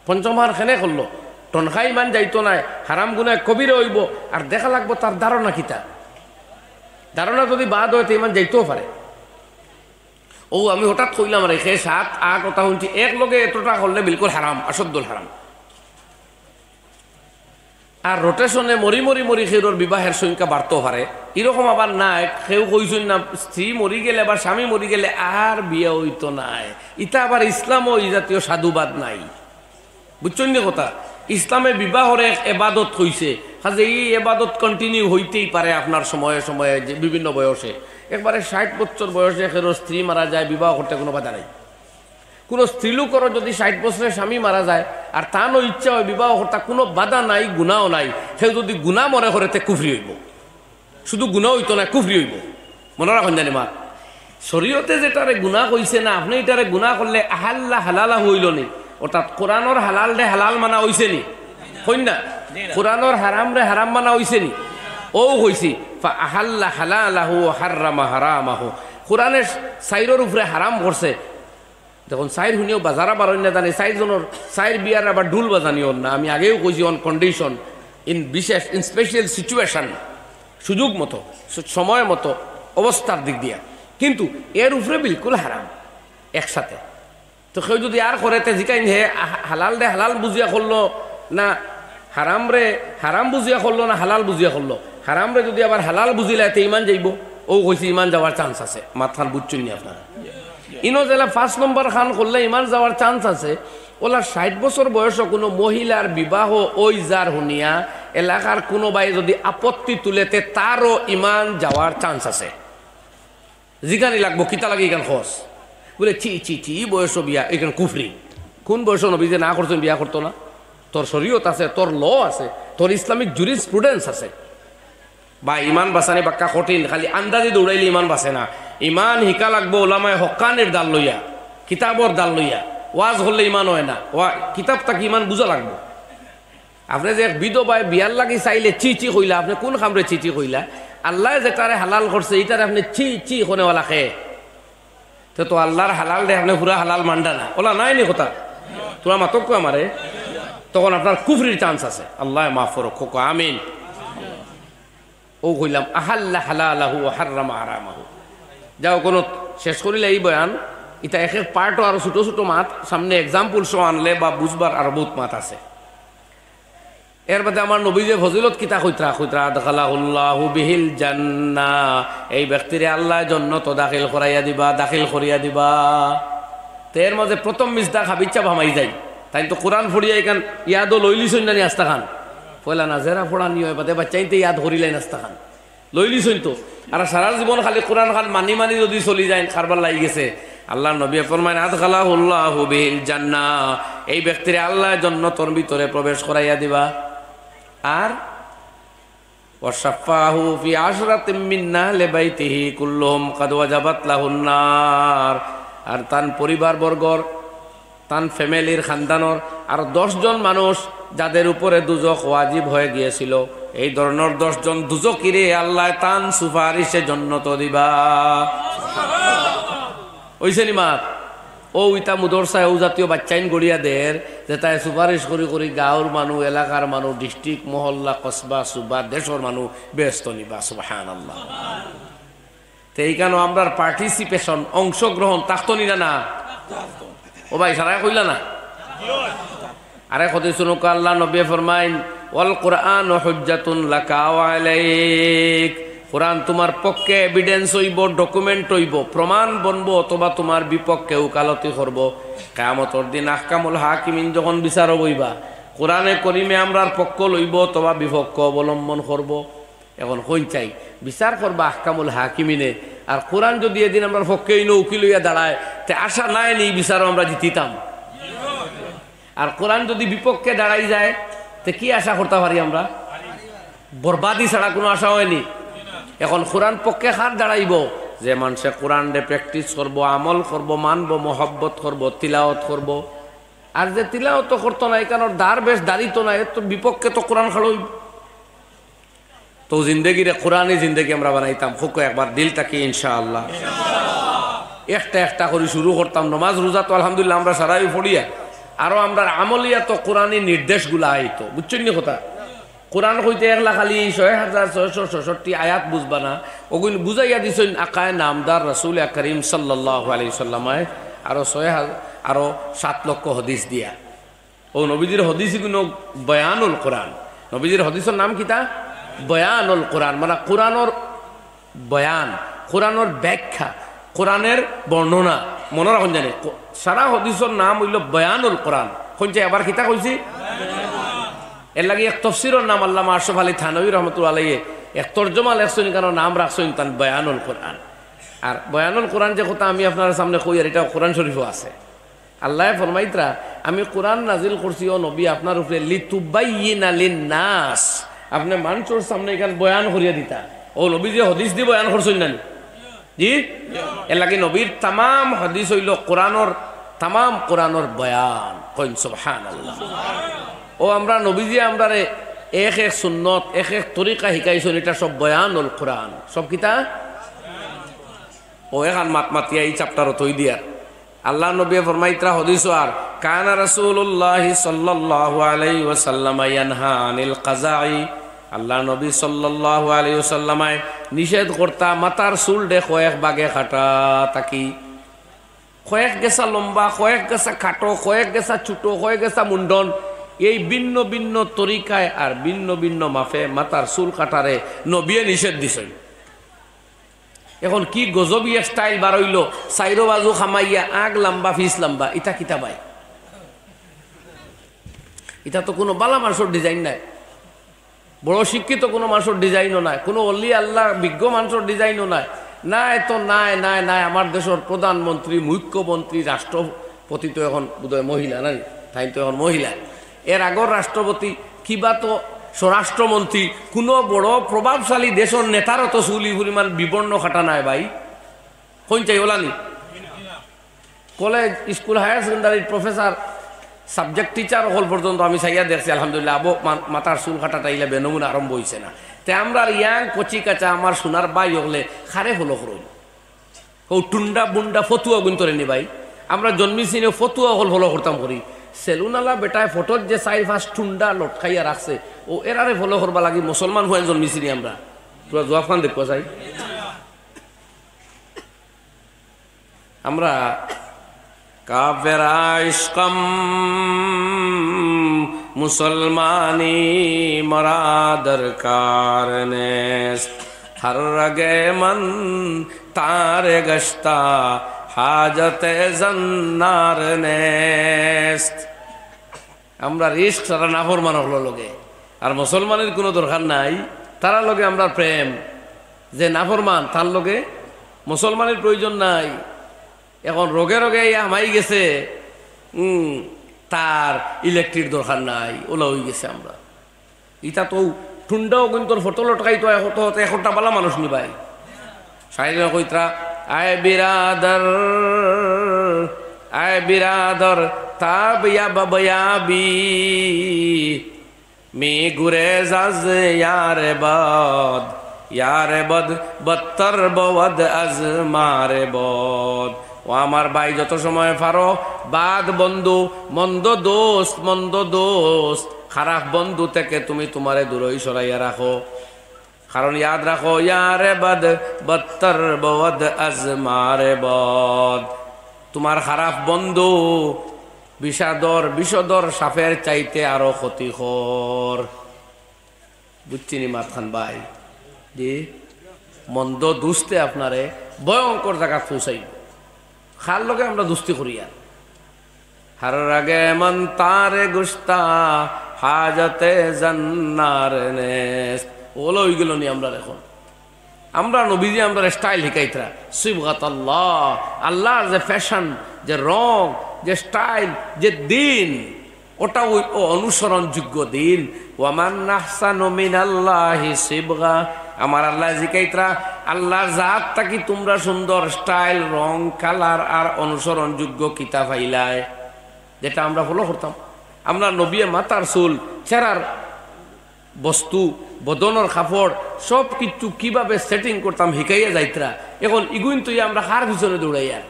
পঞ্চম খান কেনে করলো, টনখা ইমান যাইতো নায়, হারাম গুনাহ কবিরা অইবো, আর দেখা লাগবো তার ধারণা কিতা। ধারণা যুদি বাদ অয়, তে ইমান যাইতেও পারে। অউ আমি হঠাৎ কইলাম, আর কে সাত আট কথা হুনছি, একলগে এতটা করলে বিলকুল হারাম, আশাদ্দুল হারাম। আর rotation-এ মরি মরি মরি কেউরর বিবাহের সংখ্যা বাড়তো পারে, ইরকম আবার নায়। কেউ কইছইন না, স্ত্রী মরি গেলে বা স্বামী মরি গেলে আর বিয়া অইতো নায়। ইতা আবার ইসলামও ই জাতীয় সাধুবাদ নাই। বুঝছইন নি কথা? ইসলামে বিবাহরে এক এবাদত কইছে, কাজে ই এবাদত continue অইতেই পারে আপনার সময়ে সময়ে, যে বিভিন্ন বয়সে। একবারে ষাইট বছর বয়সে কেউরর স্ত্রী মারা যায়, বিবাহ করতে কুনু বাধা নাই। কুনু স্ত্রীলোকরও যুদি ষাইট বছরে স্বামী মারা যায়, আর তানও ইচ্ছা অয় বিবাহ করতা, কুনু বাধা নাই, গুনাও নাই। কেউ যুদি গুনা মনে করে, তে কুফরি অইবো। শুধু গুনা অইতো নায়, কুফরি অইবো। মনো রাখইন জানি মা, শরীয়তে যেটারে গুনা কইছে না, আপনে ইটারে গুনা করলে আহাল্লা হালালাহু অইলো নি? অর্থাৎ কোরআনর হালালরে হালাল মানা অইছে নি? কইন না? কোরআনর হারামরে হারাম মানা অইছে নি? অউ কইছি, "ফা আহাল্লা হালালাহু ওয়া হাররামা হারামাহু।" কোরআনে চাইরর উপরে হারাম করছে, দেখইন, চাইর হুনিয়াও বাজারা বারইন না জানি, চাইর জনর চাইর বিয়ার আবার ঢুল বাজানি অর না। আমি আগেও কইছি, on condition, in বিশেষ, in special situation, সুযোগ মতো, সু-, সময় মতো, অবস্থার দিক দিয়া। কিন্তু এর উপরে বিলকুল হারাম একসাথে। তো কেউ যুদি আর করে, তে জিকাইন হে আ-, হালালরে হালাল বুঝিয়া করলো না হারামরে হারাম বুঝিয়া করলো না হালাল বুঝিয়া করলো। হারামরে যুদি আবার হালাল বুঝিলায়, তে ইমান যাইবো। অউ কইছি, ইমান যাওয়ার chance আছে। মাতখান বুঝছইন নি আপনারা? ইনো যেলা পাঁচ নম্বর খান করলে ইমান যাওয়ার chance আছে, অউলা ষাইট বছর বয়সো কুনু মহিলার বিবাহ অই যার হুনিয়া এলাকার কুনু ভাই যুদি আপত্তি তুলে, তে তারও ইমান যাওয়ার chance আছে। জিকানি লাগবো, "কিতা লাগি ইখান করস?" বুলে, "ছি, ছি, ছি, ই বয়সো বিয়া, ইখান কুফরি।" কুন বয়সো নবীয়ে না করছইন, বিয়া করতো না? তোর শরীয়ত আছে, তোর law আছে, তোর Islamic jurisprudence আছে। বা ইমান বাচানি বাক্কা কঠিন, খালি আন্দাজি দৌড়াইলে ইমান বাচে না। ইমান হিকা লাগবো উলামায়ে হক্কানির দাল লইয়া, কিতাবর দাল লইয়া। ওয়াজ করলে ইমান অয় না, ওয়া-, কিতাব থাকি ইমান বুঝা লাগবো। আপনে যে এক বিধবায় বিয়ার লাগি চাইলে ছি ছি কইলা, আপনে কুন কামরে ছি ছি কইলা? আল্লায় যেটারে হালাল করছে, ইটারে আপনে ছি ছি কনেওয়ালা কে? তে তো আল্লার হালালরে আপনে পুরা হালাল মানরা না। অলা নায় নি কথা? তুমরা মাতউক্কা আমারে। তখন আপনার কুফরির chance আছে। আল্লায় মাফ করউক, কউক্কা আমিন। অউ কইলাম, "আহাল্লা হালালাহু ওয়া হাররামা হারামাহু।" যাও, কুনু শেষ করিলে ই বয়ান, ইটা এক এক part-ও আরো ছোট ছোট মাত, সামনে example সহ আনলে বা বুঝবার আরো বউত মাত আছে। এর বাদে আমার নবীয়ে ফজিলত কিতা কইতরা, কইতরা, "আদখালাহুল্লাহু বিহিল জান্নাহ", এই ব্যক্তিরে আল্লায় জন্নতো দাখিল করাইয়া দিবা, দাখিল করিয়া দিবা। তে এর মাঝে প্রথম মিসদাক হাবিচ্ছা ভামাই যাই। তাইন তো কোরআন পড়িয়া ইখান ইয়াদও লইলিছইন না নি আস্তাখান। পয়লা না জেরা পড়া নি অয়, বাদে বাচ্চাইন্তে ইয়াদ করিলাইন আস্তাখান। লইলিছইন তো। আর সারা জীবন খালি কোরআন খান মানি মানি যুদি চলি যাইন, কারবার লাগি গেছে। আল্লার নবীয়ে ফরমাইন, "আদখালাহুল্লাহু বিহিল জান্নাহ", এই ব্যক্তিরে আল্লায় জন্নতর ভিতরে প্রবেশ করাইয়া দিবা। আর "ওয়া শাফাহু ফি আশরাতিম মিন আহলি বাইতিহি কুল্লুহুম কাদ ওয়াজাবাত লাহুন নার।" আর তান পরিবারবর্গর, তান family-র, খানদানর আর দশ জন মানুষ যাদের উপরে দুজখ ওয়াজিব হয়ে গিয়েছিল, এই ধরনর দশ জন দুজখিরে আল্লায় তান সুপারিশে জন্নতো দিবা। অইছে নি মাত? অউ ইতা মুদরসায় অউ জাতীয় বাচ্চাইন গড়িয়া দের, যেতায় সুপারিশ করি করি গাঁওর মানু, এলাকার মানু, district, মহল্লা, কসবা, সুবা, দেশর মানু বেহেস্তো নিবা। সুবহানাল্লাহ। তে ইখানো আমরার পার্টিসিপেশন, অংশগ্রহণ থাকতো নি না? না। ও ভাই, সারায় কইলা না? আরে, কথা হুনো, আল্লার নবীয়ে ফরমাইন, "ওয়াল কুরআনু হুজ্জাতুন লাকা ওয়া আলাইক।" কোরআন তুমার পক্ষে এভিডেন্স অইবো, ডকুমেন্ট অইবো, প্রমাণ বনবো, অথবা তুমার বিপক্ষে উকালতি করবো। কিয়ামতর দিন আহকামুল হাকিমিন যখন বিচারো বইবা, কোরআনে করিমে আমরার পক্ষ লইবো অথবা বিপক্ষ অবলম্বন করবো। এখন কইন চাই, বিচার করবা আহকামুল হাকিমিনে, আর কোরআন যুদি এদিন আমরার পক্ষে ইনো উকিল অইয়া দাঁড়ায়, তে আশা নাই নি বিচারো আমরা জিতিতাম? আর কোরআন যুদি বিপক্ষে দাঁড়াই যায়, তে কি আশা করতা পারি আমরা? বরবাদি ছাড়া কুনু আশা অয় নি। এখন কোরআন পক্ষে কার দাঁড়াইবো? যে মানষে কোরআনরে প্র্যাকটিস করবো, আমল করবো, মানবো, মহব্বত করবো, তিলাওয়াত করবো। আর যে তিলাওয়াত করতো না, ইখানোর দারবেশ দাঁড়িতো না, এর তো বিপক্ষে তো কোরআন খাড়া অইবো। তো জিন্দেগিরে কোরআনি জিন্দেগি আমরা বানাইতাম, কউক্কা একবার দিল থাকি ইনশাআল্লাহ। একটা একটা করি শুরু করতাম, নমাজ রোজা তো আলহামদুলিল্লাহ আমরা সারাই পড়িয়া, আরো আমরার আমলিয়াতো কোরআনি নির্দেশগুলা আইতো, বুঝছইন নি কথা? কোরআন কইতে একলা খালি ছয় হাজার ছয়শো ছয়ষট্টি আয়াত বুঝবা না, অগুইন বুঝাইয়া দিছইন আকায় নামদার রাসুল করিম সাল্লাল্লাহু আলাইহি ওয়াসাল্লামে, আরো ছয় হাজার, আরো সাত লক্ষ হাদিস দিয়া। ও নবীজির হাদিস ইগুইন বয়ানুল কোরআন। নবীজির হাদিসর নাম কিতা? বয়ানুল কোরআন, মানে কোরআনর বয়ান, কোরআনর ব্যাখ্যা, কোরআনের বর্ণনা। মনো রাখইন জানি, কো-, সারা হাদিসর নাম অইলো বয়ানুল কোরআন। কইন চাই আবার কিতা কইছি? এরলাগি এক তফসিরর নাম আল্লামা আশরাফ আলী থানভী রহমতুল্লাহ আলাইহি এক তর্জমা লেখছইন, ইখানো নাম রাখছইন তান বয়ানুল কোরআন। আর বয়ানুল কোরআন যে কথা আমি আপনারার সামনে কইয়ার, ইটা কোরআন শরীফো আছে। আল্লায় ফরমাইতরা, "আমি কোরআন নাজিল করছি, ও নবী, আপনার উপরে লিতুবাইয়িনা লিন্নাস, আপনে মানষর সামনে ইখান বয়ান করিয়া দিতা।" ও নবীজিয়ে হাদিস দি বয়ান করছইন না নি? জি? এরলাগি নবীর তামাম হাদিস অইলো কোরআনর, তামাম কোরআনর বয়ান। কইন সুবহানাল্লাহ। ও আমরা নবীজিয়ে আমরারে এক এক সুন্নত, এক এক তরিকা হিকাইছইন, ইটা সব বয়ানুল কোরআন। সব কিতা? ও এখান মাত মাতিয়া ই চ্যাপ্টারো থই দিয়ার। আল্লার নবীয়ে ফরমাইতরা হাদিসো আর, "কানা রাসূলুল্লাহি সাল্লাল্লাহু আলাইহি ওয়াসাল্লাম ইয়ানহা আনিল কাযাই।" আল্লার নবী সাল্লাল্লাহু আলাইহি ওয়াসাল্লামে নিষেধ করতা মাথার চুলরে কয়েক ভাগে কাটা থাকি। কয়েক গেছা লম্বা, কয়েক গেছা খাটো, কয়েক গেছা ছোট, কয়েক গেছা মুন্ডন। এই ভিন্ন ভিন্ন তরিকায় আর ভিন্ন ভিন্ন মাপে মাথার চুল কাটারে নবীয়ে নিষেধ দিছইন। এখন কি গজবি স্টাইল বার অইলো, চাইরো বাজু কামাইয়া আগ লাম্বা, ফিছ লাম্বা, ইটা কিতা ভাই? ইটা তো কুনু বালা মানষর ডিজাইন নায়, বড় শিক্ষিত কুনু মানষর ডিজাইনও নায়, কুনু অলি আল্লাহ বিজ্ঞ মানষর ডিজাইনও নায়। নায় তো নায়, নায়, নায়। আমার দেশর প্রধানমন্ত্রী, মুখ্যমন্ত্রী, রাষ্ট্রপতি তো এখন বোধহয় মহিলা, না নি? তাইন তো এখন মহিলা। এর আগর রাষ্ট্রপতি কিবা তো স্বরাষ্ট্রমন্ত্রী, কুনু বড় প্রভাবশালী দেশর নেতারও তো চুল ই পরিমাণ বিবর্ণ কাটা নায় ভাই। কইন চাই ওলা নি? কলেজ, স্কুল, হায়ার সেকেন্ডারির প্রফেসর, সাবজেক্ট টিচার অকল পর্যন্ত আমি চাইয়া দেখছি, আলহামদুলিল্লাহ, আবো মা-, মাথার চুল কাটাটা ইলা বেনমুনা আরম্ভ অইছে না। তে আমরার ইয়াং কচি কাচা আমার সোনার ভাই অকলে কারে ফলো করইন? ও টুন্ডা বুন্ডা ফতুয়া অগুইনতরে নি ভাই। আমরা জন্মিছি নে ফতুয়া অকল ফলো করতাম করি। সেলুনআলা বেটায় ফটোত যে চাইর পাঁচ টুন্ডা লটকাইয়া রাখছে, ও এরারে ফলো করবার লাগি মুসলমান পুয়াইন জন্মিছি নি আমরা? তোরা জুয়াফখান দেখবা চাই। আমরা কাফেরা ইশকম মুসলমানি মরা দরকার নেস্ত, হর রগে মন তারে গশতা হাজতে জন্নার নেস্ত। আমরার ইশক সারা নাফরমান অকলর লগে, আর মুসলমানের কুনু দরকার নাই, তারার লগে আমরার প্রেম। যে নাফরমান, তার লগে মুসলমানের প্রয়োজন নাই। এখন রগে রগে ইয়া হামাই গেছে, উম, তার ইলেকট্রির দরকার নাই, ওলা অইগেছে আমরা। ইতা তো টুন্ডা অগুইনতর ফটো লটকাইতো, এখন তো এখনটা বালা মানুষ নি ভাই। শাইরে কইতরা, "আয় বিরাদর, আয় বিরাদর, তাব ইয়াব ইয়াবি, মি গুরেজ আজ ইয়ারে বদ, ইয়ারে বদ বদতর বওদ আজ মারে বদ।" ও আমার ভাই, যত সময় পারো, বাদ বন্ধু, মন্দ দোস্ত, মন্দ দোস্ত, খারাপ বন্ধু থেকে তুমি তোমারে দূরই সরাইয়া রাখো। কারণ ইয়াদ রাখো, ইয়ারে বদ বদতর বদ আজ মারে বদ। তোমার খারাপ বন্ধু বিষাদর, বিষধর সাপের চাইতে আরো ক্ষতিকর। বুঝছইন নি মাতখান ভাই? জি, মন্দ দুস্তে আপনারে ভয়ঙ্কর জাগাত পৌঁছাইবো। কার লগে আমরা দুস্তি করি আর? হার রাগে মন তারে গুস্তা, হাজতে জন্নার নেস্ত। অলা অইগেলো নি আমরার অখন। আমরার নবীজি আমরারে style হিকাইতরা, সিবগাত আল্লাহ, আল্লাহর যে fashion, যে রং, যে style, যে দিন, ওটা ওই, ও অনুসরণযোগ্য দিন। ওয়ামান আহসানু মিনাল্লাহি সিবগা। আমার আল্লায় জিকাইতরা, আল্লাহর জাত থাকি তোমরা সুন্দর style, রং, colour আর অনুসরণযোগ্য কিতা পাইলায়, যেটা আমরা follow করতাম। আমরার নবীয়ে মাথার চুল, চেহারার বস্তু, বদনর কাপড়, সব কিছু কিভাবে setting করতাম হিকাইয়া যাইতরা। অখন ইগুইন থইয়া আমরা কার পিছনে দৌড়াইয়ার?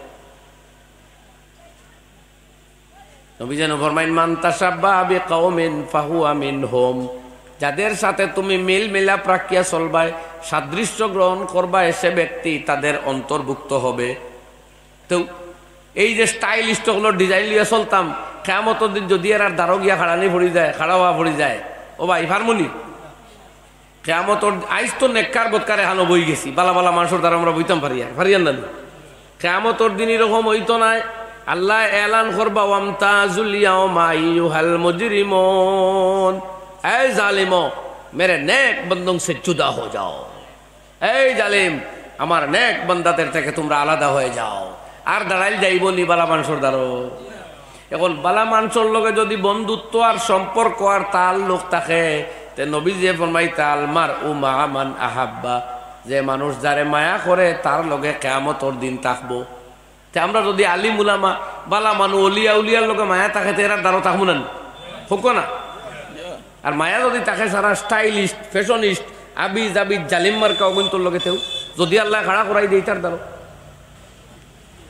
নবীজি যেন ফরমাইন, "মান তাশাব্বাহা বিকাওমিন ফাহুয়া মিনহুম।" যাদের সাথে তুমি মিল মিলাপ রাখিয়া চলবায়, সাদৃশ্য গ্রহণ করবায়, সে ব্যক্তি তাদের অন্তর্ভুক্ত হবে। তো এই যে stylist অকলর design লইয়া চলতাম, কিয়ামতর দিন যদি এরার দারো গিয়া খাড়ানি পড়ি যায়, খাড়া অওয়া পড়ি যায়, ও ভাই, পারমু নি? কিয়ামতর, আইজ তো নেককার বদকার এখানো বই গেছি, বালা বালা মানষর দারো আমরা বইতাম পারিয়ার, পারিয়ার না নি? কিয়ামতর দিন ইরকম অইতো নায়। আল্লায় এলান করবা, "ওয়ামতাজুল ইয়াওমা আইয়ুহাল মুজরিমুন।" এই জালিমো, মেরে নেক বন্দোং সে জুদা হো যাও। এই জালিম, আমার নেক বান্দাদের থেকে তোমরা আলাদা হয়ে যাও। আর দাঁড়াইল যাইবো নি বালা মানষর দারো? অখন বালা মানষর লগে যদি বন্ধুত্ব আর সম্পর্ক আর তাল্লুক থাকে, তে নবীজিয়ে ফরমাইতা, "আল মারউ মাআ মান আহাব্বা", যে মানুষ যারে মায়া করে, তার লগে কিয়ামতর দিন থাকবো। তে আমরা যদি আলিম উলামা, বালা মানুষ, অলি আউলিয়ার লগে মায়া থাকে, তে এরার দারো থাকমু না নি? হোক না? আর মায়া যদি থাকে সারা stylist, fashionist, আবি জাবি জালিম মার্কা অগুইন্তর লগে, তেউ যদি আল্লায় খাড়া করাই দেয় তার দারো।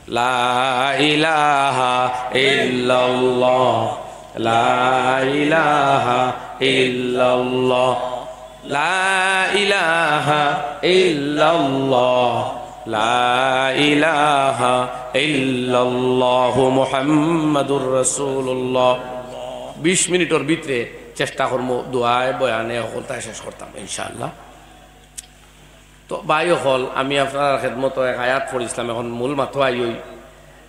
লা ইলাহা ইল্লাল্লাহ, লা ইলাহা ইল্লাল্লাহ, লা ইলাহা ইল্লাল্লাহ, লা ইলাহা ইল্লাল্লাহু মুহাম্মাদুর রাসূলুল্লাহ। বিশ মিনিটর ভিতরে চেষ্টা করমু দোয়ায় বয়ানে হকলতায় শেষ করতাম ইনশাআল্লাহ। তো ভাই অকল, আমি আপনারার খেদমতো এক আয়াত পড়ছিলাম, অখন মূল মাতো আই অই।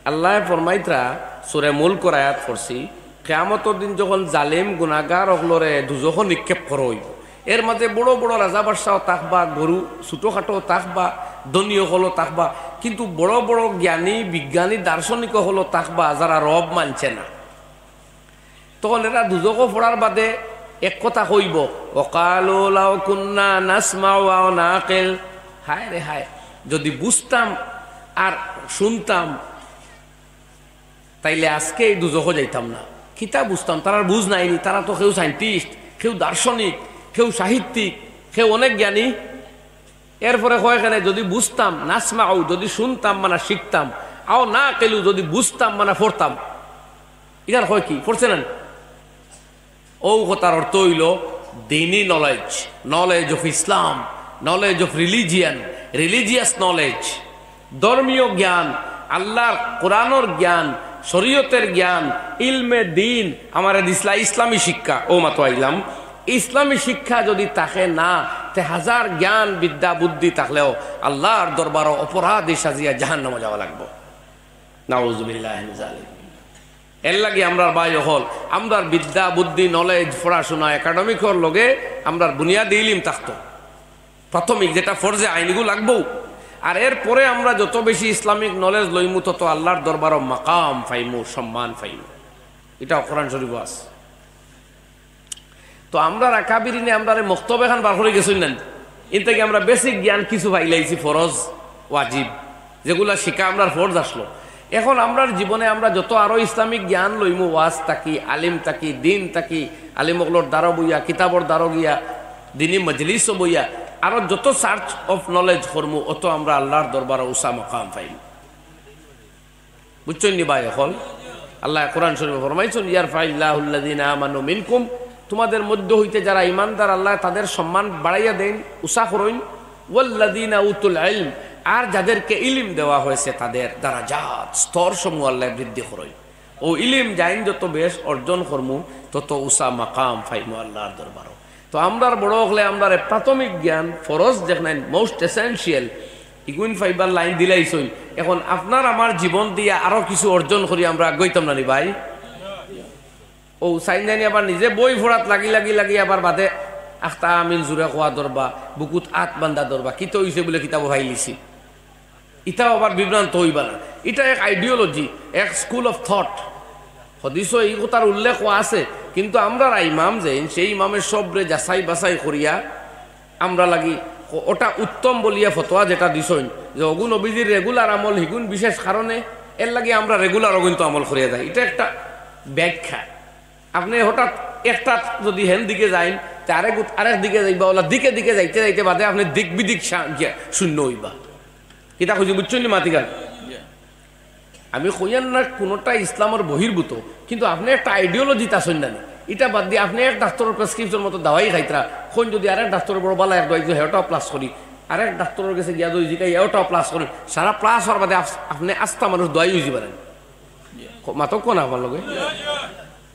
আল্লায় ফরমাইতরা, সূরা মুলকর আয়াত পড়ছি, কিয়ামতর দিন যখন জালিম গুনাগার অকলরে দুজখো নিক্ষেপ করা অইবো, এর মাঝে বড় বড় রাজা বাদশাও থাকবা, গরু ছোটখাটো থাকবা, ধনী অকলও থাকবা, কিন্তু বড় বড় জ্ঞানী, বিজ্ঞানী, দার্শনিক অকলও থাকবা, যারা রব মানছে না। তখন এরা দুজখো পড়ার বাদে এক কথা কইবো, "ওয়াকালু লাউ কুন্না নাসমাউ আও নাকিল।" হায় রে হায়, যদি বুঝতাম আর শুনতাম, তাইলে আজকে এই দুজখো যাইতাম না। কিতা বুঝতাম? তারার বুঝ নাইনি, তারা তো কেউ scientist, কেউ দার্শনিক, কেউ সাহিত্যিক, কেউ অনেক জ্ঞানী। এরপরে কয় কেনে, যদি বুঝতাম, নাসমাউ, যদি শুনতাম মানে শিখতাম, আও নাকিলু, যদি বুঝতাম মানে পড়তাম। ইটার কয় কি? পড়ছে না নি? অউ কথার অর্থ অইলো দিনি knowledge, knowledge of Islam, knowledge of religion, religious knowledge, ধর্মীয় জ্ঞান, আল্লাহর কোরআনর জ্ঞান, শরীয়তের জ্ঞান, ইলমে দিন, আমারে দিছলা ইসলামী শিক্ষা, অউ মাতো আইলাম। ইসলামী শিক্ষা যদি থাকে না, তে হাজার জ্ঞান, বিদ্যা, বুদ্ধি থাকলেও আল্লাহর দরবারো অপরাধী সাজিয়া জাহান্নামো যাওয়া লাগবো। নাউজুবিল্লাহি মিন জালিক। এর লাগি আমরার ভাই অকল, আমরার বিদ্যা, বুদ্ধি, knowledge, পড়াশোনা, academic-অর লগে আমরার বুনিয়াদি ইলিম থাকতো। প্রাথমিক যেটা ফরজে আইন, ইগু লাগবো। আর এরপরে আমরা যত বেশি Islamic knowledge লইমু, তত আল্লাহর দরবারো মাকাম পাইমু, সম্মান পাইমু। ইটা কোরআন শরীফো আছে। তো আমরার আকাবিরিনে আমরারে মক্তব এখান বার করি গেছইন না নি? ইন থাকি আমরা basic জ্ঞান কিছু পাইলাইছি, ফরজ, ওয়াজিব, যেগুলা শিখা আমরার ফরজ আসলো। এখন আমরার জীবনে আমরা যত আরো ইসলামিক জ্ঞান লইমু, ওয়াজ থাকি, আলিম থাকি, দিন থাকি, আলিম অকলর দারো বইয়া, কিতাবর দারো গিয়া, দিনি মজলিসো বইয়া, আরো যত search of knowledge করমু, অত আমরা আল্লাহর দরবারো উচা মকাম পাইমু। বুঝছইন নি ভাই অকল? আল্লায় কোরআন শরীফো ফরমাইছইন, "ইয়ারফাইল্লাহুল্লাযীনা আমানু মিনকুম তোমাদের মধ্য হইতে যারা ইমানদার, আল্লায় তাদের সম্মান বাড়াইয়া দেইন, উচা করইন। ওয়াল্লাযীনা উতুল ইলম, আর যাদেরকে ইলিম দেওয়া হয়েছে তাদের দারাজাত, স্তর সমূহ আল্লায় বৃদ্ধি করইন। অউ ইলিম যাইন যত বেশ অর্জন করমু, তত উচা মাকাম পাইমু আল্লার দরবারো। তো আমরার বড় অকলে আমরারে প্রাথমিক জ্ঞান ফরজ যেখান most essential, ইগুইন পাইবার লাইন দিলাইছইন। এখন আপনার আমার জীবন দিয়া আরো কিছু অর্জন করি আমরা আগাইতাম না নি ভাই? অউ চাইন জানি আবার নিজে বই পড়াত লাগি লাগি লাগি আবার বাদে আখতা আমিন জুরে কওয়া ধরবা, বুকুত আত বান্ধা ধরবা, কিতা অইছে বুলে কিতাবো পাইলিছি। ইটাও আবার বিভ্রান্ত অইবা না। ইটা এক ideology, এক school of thought। হদিসো ই কথার উল্লেখ আছে, কিন্তু আমরার ইমাম যেইন, সেই ইমামে সবরে যাচাই বাছাই করিয়া আমরা লাগি অটা উত্তম বলিয়া ফতোয়া যেটা দিছইন যে অগু নবীজির regular আমল, হিগুন বিশেষ কারণে, এর লাগি আমরা regular অগুইনতো আমল করিয়া যাই। ইটা একটা ব্যাখ্যা। আপনে হঠাৎ একটা যদি হেন দিকে যাইন, তে আরেক উত-, আরেক দিকে যাইবা, অলা দিকে দিকে যাইতে যাইতে বাদে আপনে দিক বিদিক শা-, গিয়া শূন্য অইবা। কিতা কইছি বুঝছইন নি মাতিকান? আমি কইয়ার না কুনুটা ইসলামর বহির্ভূত, কিন্তু আপনে একটা ideology-ত আছইন না নি? ইটা বাদ দিয়া আপনে এক ডাক্তরর prescription মতো দাওয়াই খাইতরা, কইন যদি আরেক ডাক্তরর বড় বালা এক দাওয়াই যদি হেটাও plus করি, আরেক ডাক্তরর গেছে গিয়া যদি জিকাই হেটাও plus করি, সারা plus অওয়ার বাদে আপ-, আপনে আস্তা মানুষ দাওয়াই অইযিবা না নি? মাতউক্কা না আমার লগে।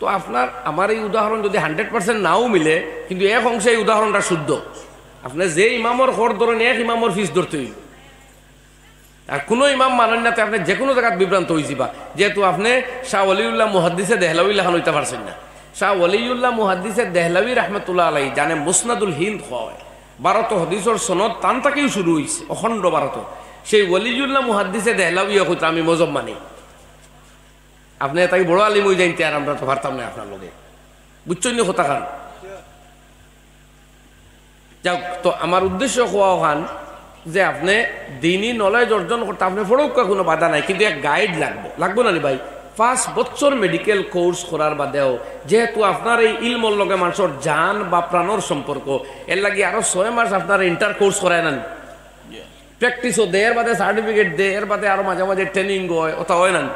তো আপনার আমার এই উদাহরণ যদি hundred percent নাও মিলে, কিন্তু এক অংশে এই উদাহরণটা শুদ্ধ। আপনে যে ইমামর খর ধরইন, এক ইমামর ফিছ ধরতে অইবো। আর কুনু ইমাম মানইন না, তে আপনে যেকুনু জাগাত বিভ্রান্ত অইযিবা। যেহেতু আপনে শাহ ওয়ালিউল্লাহ মুহাদ্দিসে দেহলভী লাখান অইতা পারছইন না। শাহ ওয়ালিউল্লাহ মুহাদ্দিসে দেহলভী রহমতুল্লাহ আলাইহি, যানে মুসনাদুল হিন্দ কওয়া অয়, ভারতো হদিসর সনদ তান থাকিউ শুরু অইছে, অখণ্ড ভারতো। সেই ওয়ালিউল্লাহ মুহাদ্দিসে দেহলভীয়ে কইতরা আমি মজহব মানি। আপনে এতাকি বড় আলিম অইযাইন তে আর আমরা তো পারতাম না আপনার লগে। বুঝছইন নি কথাখান? যাউক, তো আমার উদ্দেশ্য কওয়া অখান যে আপনে দিনি knowledge অর্জন করতে আপনে পড়উক্কা কুনু বাধা নাই, কিন্তু এক guide লাগবো, লাগবো না নি ভাই? পাঁচ বছর medical course করার বাদেও যেহেতু আপনার এই ইলমর লগে মানষর জান বা প্রাণর সম্পর্ক, এর লাগি আরো ছয় মাস আপনার inter course করায় না নি? Practice-ও দে, এর বাদে certificate দে, এর বাদে আরো মাঝে মাঝে training অয়, অতা অয় না নি?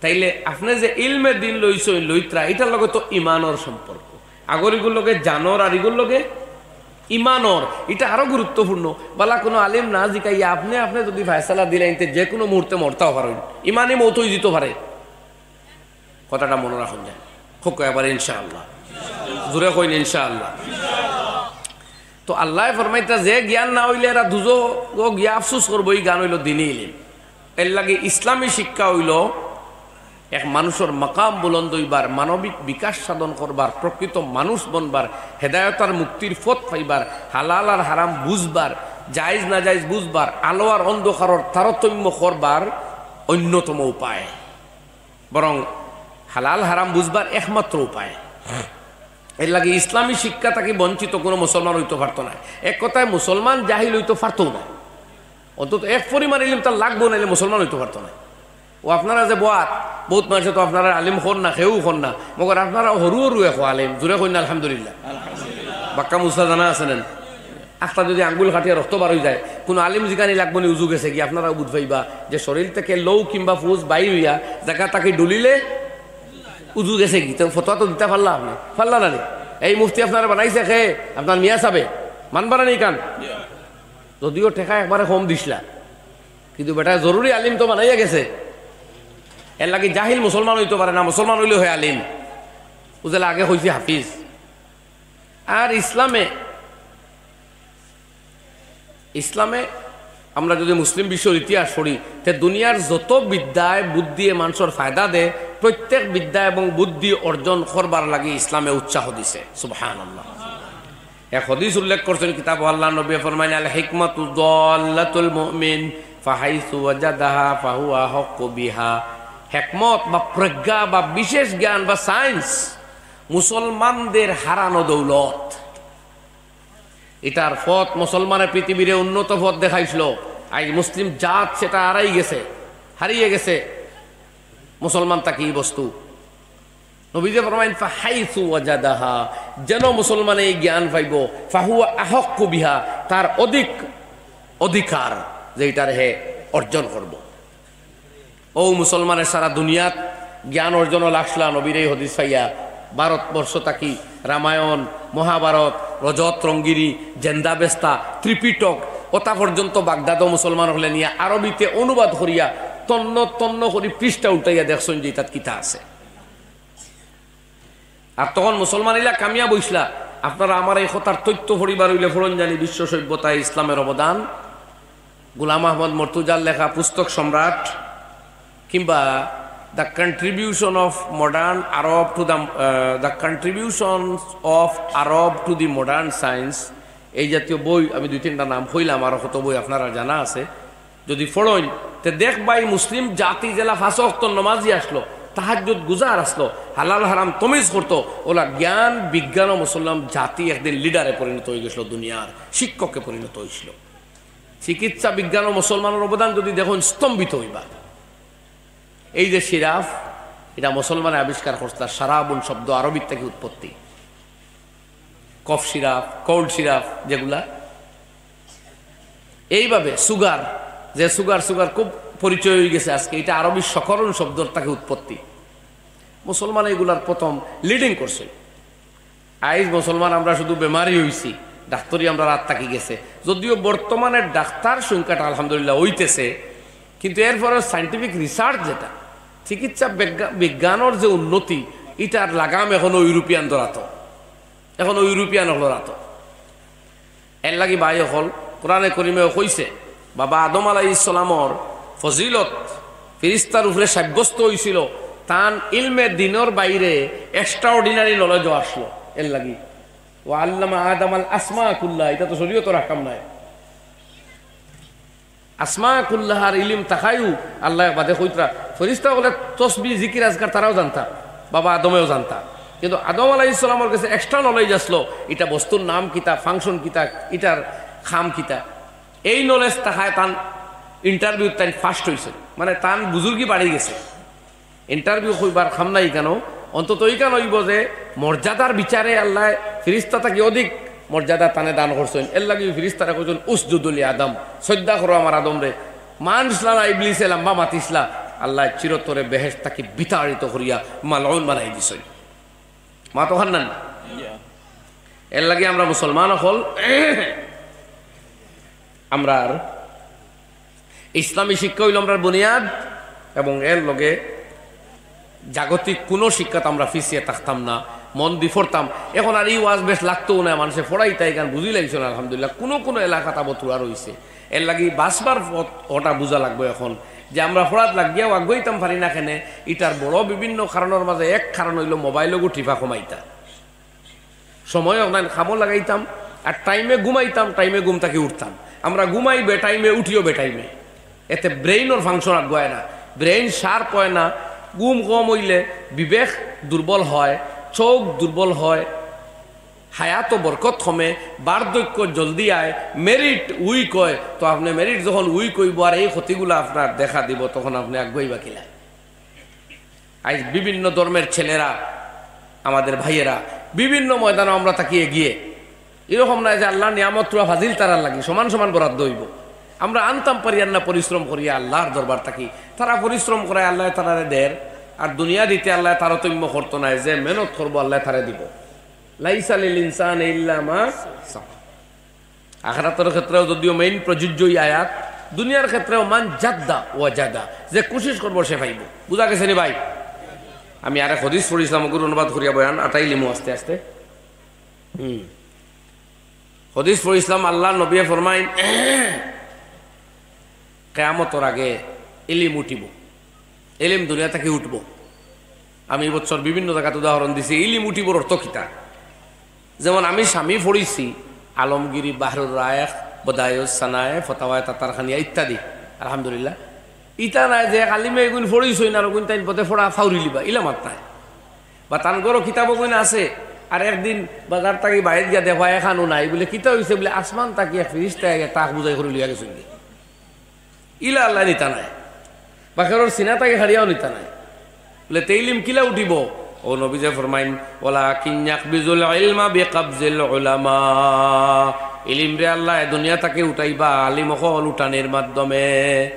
তাইলে আপনে যে ইলমে দিন লইছইন, লইতরা, ইটার লগে তো ইমানর সম্পর্ক। আগর ইগুর লগে জানর আর ইগুর লগে ইমানর, ইটা আরো গুরুত্বপূর্ণ। বালা কুনু আলিম না জিকাইয়া আপনে আপনে যদি ফয়সালা দিলাইন তে যেকুনু মুহূর্তে মরতাও পারইন, ইমানি মউত অইযিতো পারে। কথাটা মনো রাখইন যেন। কউক্কা একবার ইনশাআল্লাহ। জুরে কইন ইনশাআল্লাহ। তো আল্লায় ফরমাইতরা যে জ্ঞান না অইলে এরা দুজখো গিয়া আফসুস করবো, ই জ্ঞান অইলো দিনি ইলিম। এর লাগি ইসলামী শিক্ষা অইলো এক মানষর মাকাম বুলন্দ অইবার, মানবিক বিকাশ সাধন করবার, প্রকৃত মানুষ বনবার, হেদায়ত আর মুক্তির পথ পাইবার, হালাল আর হারাম বুঝবার, জায়েজ নাজায়েজ বুঝবার, আলো আর অন্ধকারর তারতম্য করবার অন্যতম উপায়। বরং হালাল হারাম বুঝবার একমাত্র উপায়। এর লাগি ইসলামী শিক্ষা থাকি বঞ্চিত কুনু মুসলমান অইতো পারতো নায়। এক কথায় মুসলমান জাহিল অইতো পারতো নায়। অন্তত এক পরিমাণ ইলিম তার লাগবো, নাইলে মুসলমান অইতো পারতো নায়। অউ আপনারা যে বওয়াত, বউত মানষে তো আপনারারে আলিম কর না, কেউ কর না, মগর আপনারা হুরু হুরু এক আলিম, জুরে কইন না আলহামদুলিল্লাহ। বাক্কা মুস্তাদ জানা আছে না? আখতা যদি আঙ্গুল কাটিয়া রক্ত বার অইযায়, কুনু আলিম জিকানি লাগবো নি উজু গেছেগি? আপনারাও বুঝ পাইবা যে শরীর থাকি লউ কিংবা পুজ বাইর অইয়া জাগা থাকি ডুলিলে উজু গেছেগি। তো ফতোয়া তো দিতা পারলা আপনে, পারলা না নি? এই মুফতি আপনারে বানাইছে কে? আপনার মিয়া সাবে। মানবা না নি ইখান? যদিও টেকা একবারে কম দিছলা, কিন্তু বেটায় জরুরি আলিম তো বানাইয়া গেছে। এর লাগি জাহিল মুসলমান অইতো পারে না, মুসলমান অইলে অয় আলিম। বুঝলা, আগে কইছি হাফিজ। আর ইসলামে, ইসলামে আমরা যদি মুসলিম বিশ্বর ইতিহাস পড়ি, তে দুনিয়ার যত বিদ্যায় বুদ্ধিয়ে মানষর ফায়দা দেয়, প্রত্যেক বিদ্যা এবং বুদ্ধি অর্জন করবার লাগি ইসলামে উৎসাহ দিছে। সুবহানাল্লাহ। এক হাদিস উল্লেখ করছেন কিতাবো, আল্লার নবীয়ে ফরমাইন, "আল হিকমাতু দাল্লাতুল মুমিন, ফাহাইসু ওয়াজাদাহা ফাহুয়া আহাক্কু বিহা।" হেকমত বা প্রজ্ঞা বা বিশেষ জ্ঞান বা science মুসলমানদের হারানো দৌলত। ইটার পথ মুসলমানে পৃথিবীরে উন্নত পথ দেখাইছিল। আইজ মুসলিম জাত সেটা হারাই গেছে, হারিয়ে গেছে। মুসলমান থাকি ই বস্তু। নবীজি ফরমাইন, "ফাহাইসু ওয়াজাদাহা", যেন মুসলমানে এই জ্ঞান পাইবো, "ফাহুয়া আহাক্কু বিহা", তার অধিক অধিকার যে ইটারে হে অর্জন করবো। অউ মুসলমানে সারা দুনিয়াত জ্ঞান অর্জন লাগছলা নবীর এই হাদিস পাইয়া, ভারতবর্ষ থাকি রামায়ণ, মহাভারত, রজত রঙ্গিনী, জেন্দাবেস্তা, ত্রিপিটক, অতা পর্যন্ত বাগদাদো মুসলমান অকলে নিয়া আরবিতে অনুবাদ করিয়া তন্ন তন্ন করি পৃষ্ঠা উল্টাইয়া দেখছইন যে ইতাত কিতা আছে। আর তখন মুসলমান ইলা কামিয়া বইছলা, আপনারা আমার এই কথার তথ্য পড়িবার অইলে পড়ইন জানি বিশ্ব সভ্যতায় ইসলামের অবদান, গোলাম আহমদ মর্তুজার লেখা পুস্তক সম্রাট, কিংবা The Contribution of Modern Arab to the, ah, The Contributions of Arab to the Modern Science, এই জাতীয় বই আমি দুই তিনটা নাম কইলাম, আরো কত বই আপনারা জানা আছে। যদি পড়ইন, তে দেখবায় মুসলিম জাতি যেলা পাঁচ ওয়াক্ত নমাজি আছলো, তাহাজ্জুদ গুজার আছলো, হালাল হারাম তমিজ করতো, অলা জ্ঞান বিজ্ঞানো মুসলমান জাতি একদিন লিডারে পরিণত অইগেছলো, দুনিয়ার শিক্ষকে পরিণত অইছলো। চিকিৎসা বিজ্ঞানো মুসলমানর অবদান যদি দেখইন, স্তম্ভিত অইবা। এই যে সিরাপ, ইটা মুসলমানে আবিষ্কার করছলা, সারাবুন শব্দ আরবির থাকি উৎপত্তি। কফ সিরাপ, কোল্ড সিরাপ যেগুলা। এইভাবে সুগার, যে সুগার, সুগার খুব পরিচয় অইগেছে আজকে, ইটা আরবি সকরুন শব্দর থাকি উৎপত্তি। মুসলমান এইগুলার প্রথম লিডিং করছে। আইজ মুসলমান আমরা শুধু বেমারি অইছি, ডাক্তরি আমরার আত থাকি গেছে। যদিও বর্তমানে ডাক্তার সংখ্যাটা আলহামদুলিল্লাহ অইতেছে, কিন্তু এরপরে সায়েন্টিফিক রিসার্চ যেটা, চিকিৎসা বিজ্ঞা-, বিজ্ঞানর যে উন্নতি, ইটার লাগাম এখনো ইউরোপিয়ানর আতো, এখনো ইউরোপিয়ান অকলর আতো। এর লাগি ভাই অকল, কোরআনে করিমেও কইছে, বাবা আদম আলাইহিস সালামর ফজিলত ফিরিস্তার উপরে সাব্যস্ত অইছিল, তান ইলমে দিনর বাইরে এক্সট্রাঅর্ডিনারি নলেজও আছলো। এর লাগি, "ওয়া আল্লামা আদম আল আসমা কুল্লা", ইটা তো শরীয়তর আহকাম নায়। আসমা কুল্লাহার ইলিম থাকায়ও আল্লায় বাদে কইতরা, ফিরিস্তা অকলে তসবি, জিকির, আজকার তারাও জানতা, বাবা আদমেও জানতা। কিন্তু আদম আলাইহিস সালামর গেছে এক্সট্রা নলেজ আছলো, ইটা বস্তুর নাম কিতা, ফাংশন কিতা, ইটার খাম কিতা। এই নলেজ থাকায় তান ইন্টারভিউত তাইন ফার্স্ট অইছে, মানে তান বুজুর্গি বাড়ি গেছে। ইন্টারভিউ কইবার খাম নাই কেন, অন্তত ইখান অইবো যে মর্যাদার বিচারে আল্লায় ফিরিস্তা থাকি অধিক মর্যাদা তানে দান করছইন। এর লাগি ফিরিস্তারে কইছইন, "উসজুদু লি আদম", সইজদা করো আমার আদমরে। মানছলা না, ইবলিসে লম্বা মাতিছলা, আল্লায় চিরতরে বেহেশত থাকি বিতাড়িত করিয়া মালউন বানাই দিছইন। মাতইন না নি? এর লাগি আমরা মুসলমান অকল, আমরার ইসলামী শিক্ষা অইলো আমরার বুনিয়াদ, এবং এর লগে জাগতিক কুনু শিক্ষাত আমরা পিছিয়ে থাকতাম না, মন দি পড়তাম। এখন আর ই ওয়াজ বেশ লাগতোও না, মানষে পড়াইতা ইখান বুঝিলাইছইন, আলহামদুলিল্লাহ। কুনু কুনু এলাকাত আবো থুড়া রইছে, এর লাগি বাঁচবার পথ অটা বুঝা লাগবো এখন, যে আমরা পড়াত লাগিয়াও আগুয়াইতাম পারি না কেনে। ইটার বড় বিভিন্ন কারণর মাঝে এক কারণ অইলো মোবাইলগু টিপা কমাইতা। সময় অকলান কামো লাগাইতাম, আর টাইমে ঘুমাইতাম, টাইমে ঘুম থাকি উঠতাম। আমরা ঘুমাই বেটাইমে, উঠিও বেটাইমে, এতে ব্রেইনর ফাংশন আগুয়ায় না, ব্রেইন শার্প অয় না। ঘুম কম অইলে বিবেক দুর্বল হয়, চউখ দুর্বল হয়, হায়াতো বরকত কমে, বার্ধক্য জলদি আয়, মেরিট উইক অয়। তো আপনে মেরিট যখন উইক অইবো আর এই ক্ষতিগুলা আপনার দেখা দিবো, তখন আপনে আগুয়াইবা কিলা? আইজ বিভিন্ন ধর্মের ছেলেরা, আমাদের ভাইয়েরা বিভিন্ন ময়দানো আমরা থাকি এগিয়ে। এরকম নায় যে আল্লার নিয়ামত থুড়া ফাজিল তারার লাগি সমান সমান বরাদ্দ অইবো। আমরা আনতাম পারিয়ার না পরিশ্রম করিয়া আল্লার দরবার থাকি। তারা পরিশ্রম করায় আল্লায় তারারে দের, আর দুনিয়া দিতে আল্লায় তারতম্য করতো নায়, যে মেহনত করবো আল্লায় তারে দিবো। লাইসা লিল ইনসানি ইল্লা মা সাআ। আখেরাতর ক্ষেত্রেও যদিও মেইন প্রযোজ্য ই আয়াত, দুনিয়ার ক্ষেত্রেও মান জাদ্দা ওয়াজাদা, যে কুশিশ করবো সে পাইবো। বুঝা গেছে নি ভাই? আমি আরেক হাদিস পড়ছিলাম, ওগুর অনুবাদ করিয়া বয়ান আটাইলিমু আস্তে আস্তে। হুম। হাদিস পড়ছিলাম, আল্লার নবীয়ে ফরমাইন, "কিয়ামতর আগে ইলিম উঠিবো, ইলিম দুনিয়া থাকি উঠবো।" আমি এই বছর বিভিন্ন জাগাত উদাহরণ দিছি, ইলিম উঠিবোর অর্থ কিতা? যেমন আমি স্বামী পড়ছি, আলমগিরি, বাহরুর রায়েখ, বদায়ুস সানায়ে, ফতাওয়ায়ে তাতারখানিয়া ইত্যাদি, আলহামদুলিল্লাহ। ইতা নায় যে এক আলিমে এগুন পড়ছইন আর ওগুন তাইন পদে পড়া ফাউরিলিবা, ইলা মাত নায়। বা তান ঘরো কিতাব ওগুন আছে, আর একদিন বাজার থাকি বাইর গিয়া দেখবা এখানও নাই, বুলে, "কিতা অইছে?" বুলে, "আসমান থাকি এক ফিরিস্তা আইয়া তাক বুঝাই করি লইয়া গেছইন গি।" ইলা আল্লায় নিতা নায়, বা কেউর সিনা থাকি হারিয়াও নিতা নায়। বুলে, "তে ইলিম কিলা উঠিবো?" ও নবীয়ে ফরমাইন, "ওয়ালাকিন ইয়াকবিজুল ইলমা বিকাবজিল উলামা।" ইলিমরে আল্লায় দুনিয়া থাকি উঠাইবা আলিম অকল উঠানির মাধ্যমে।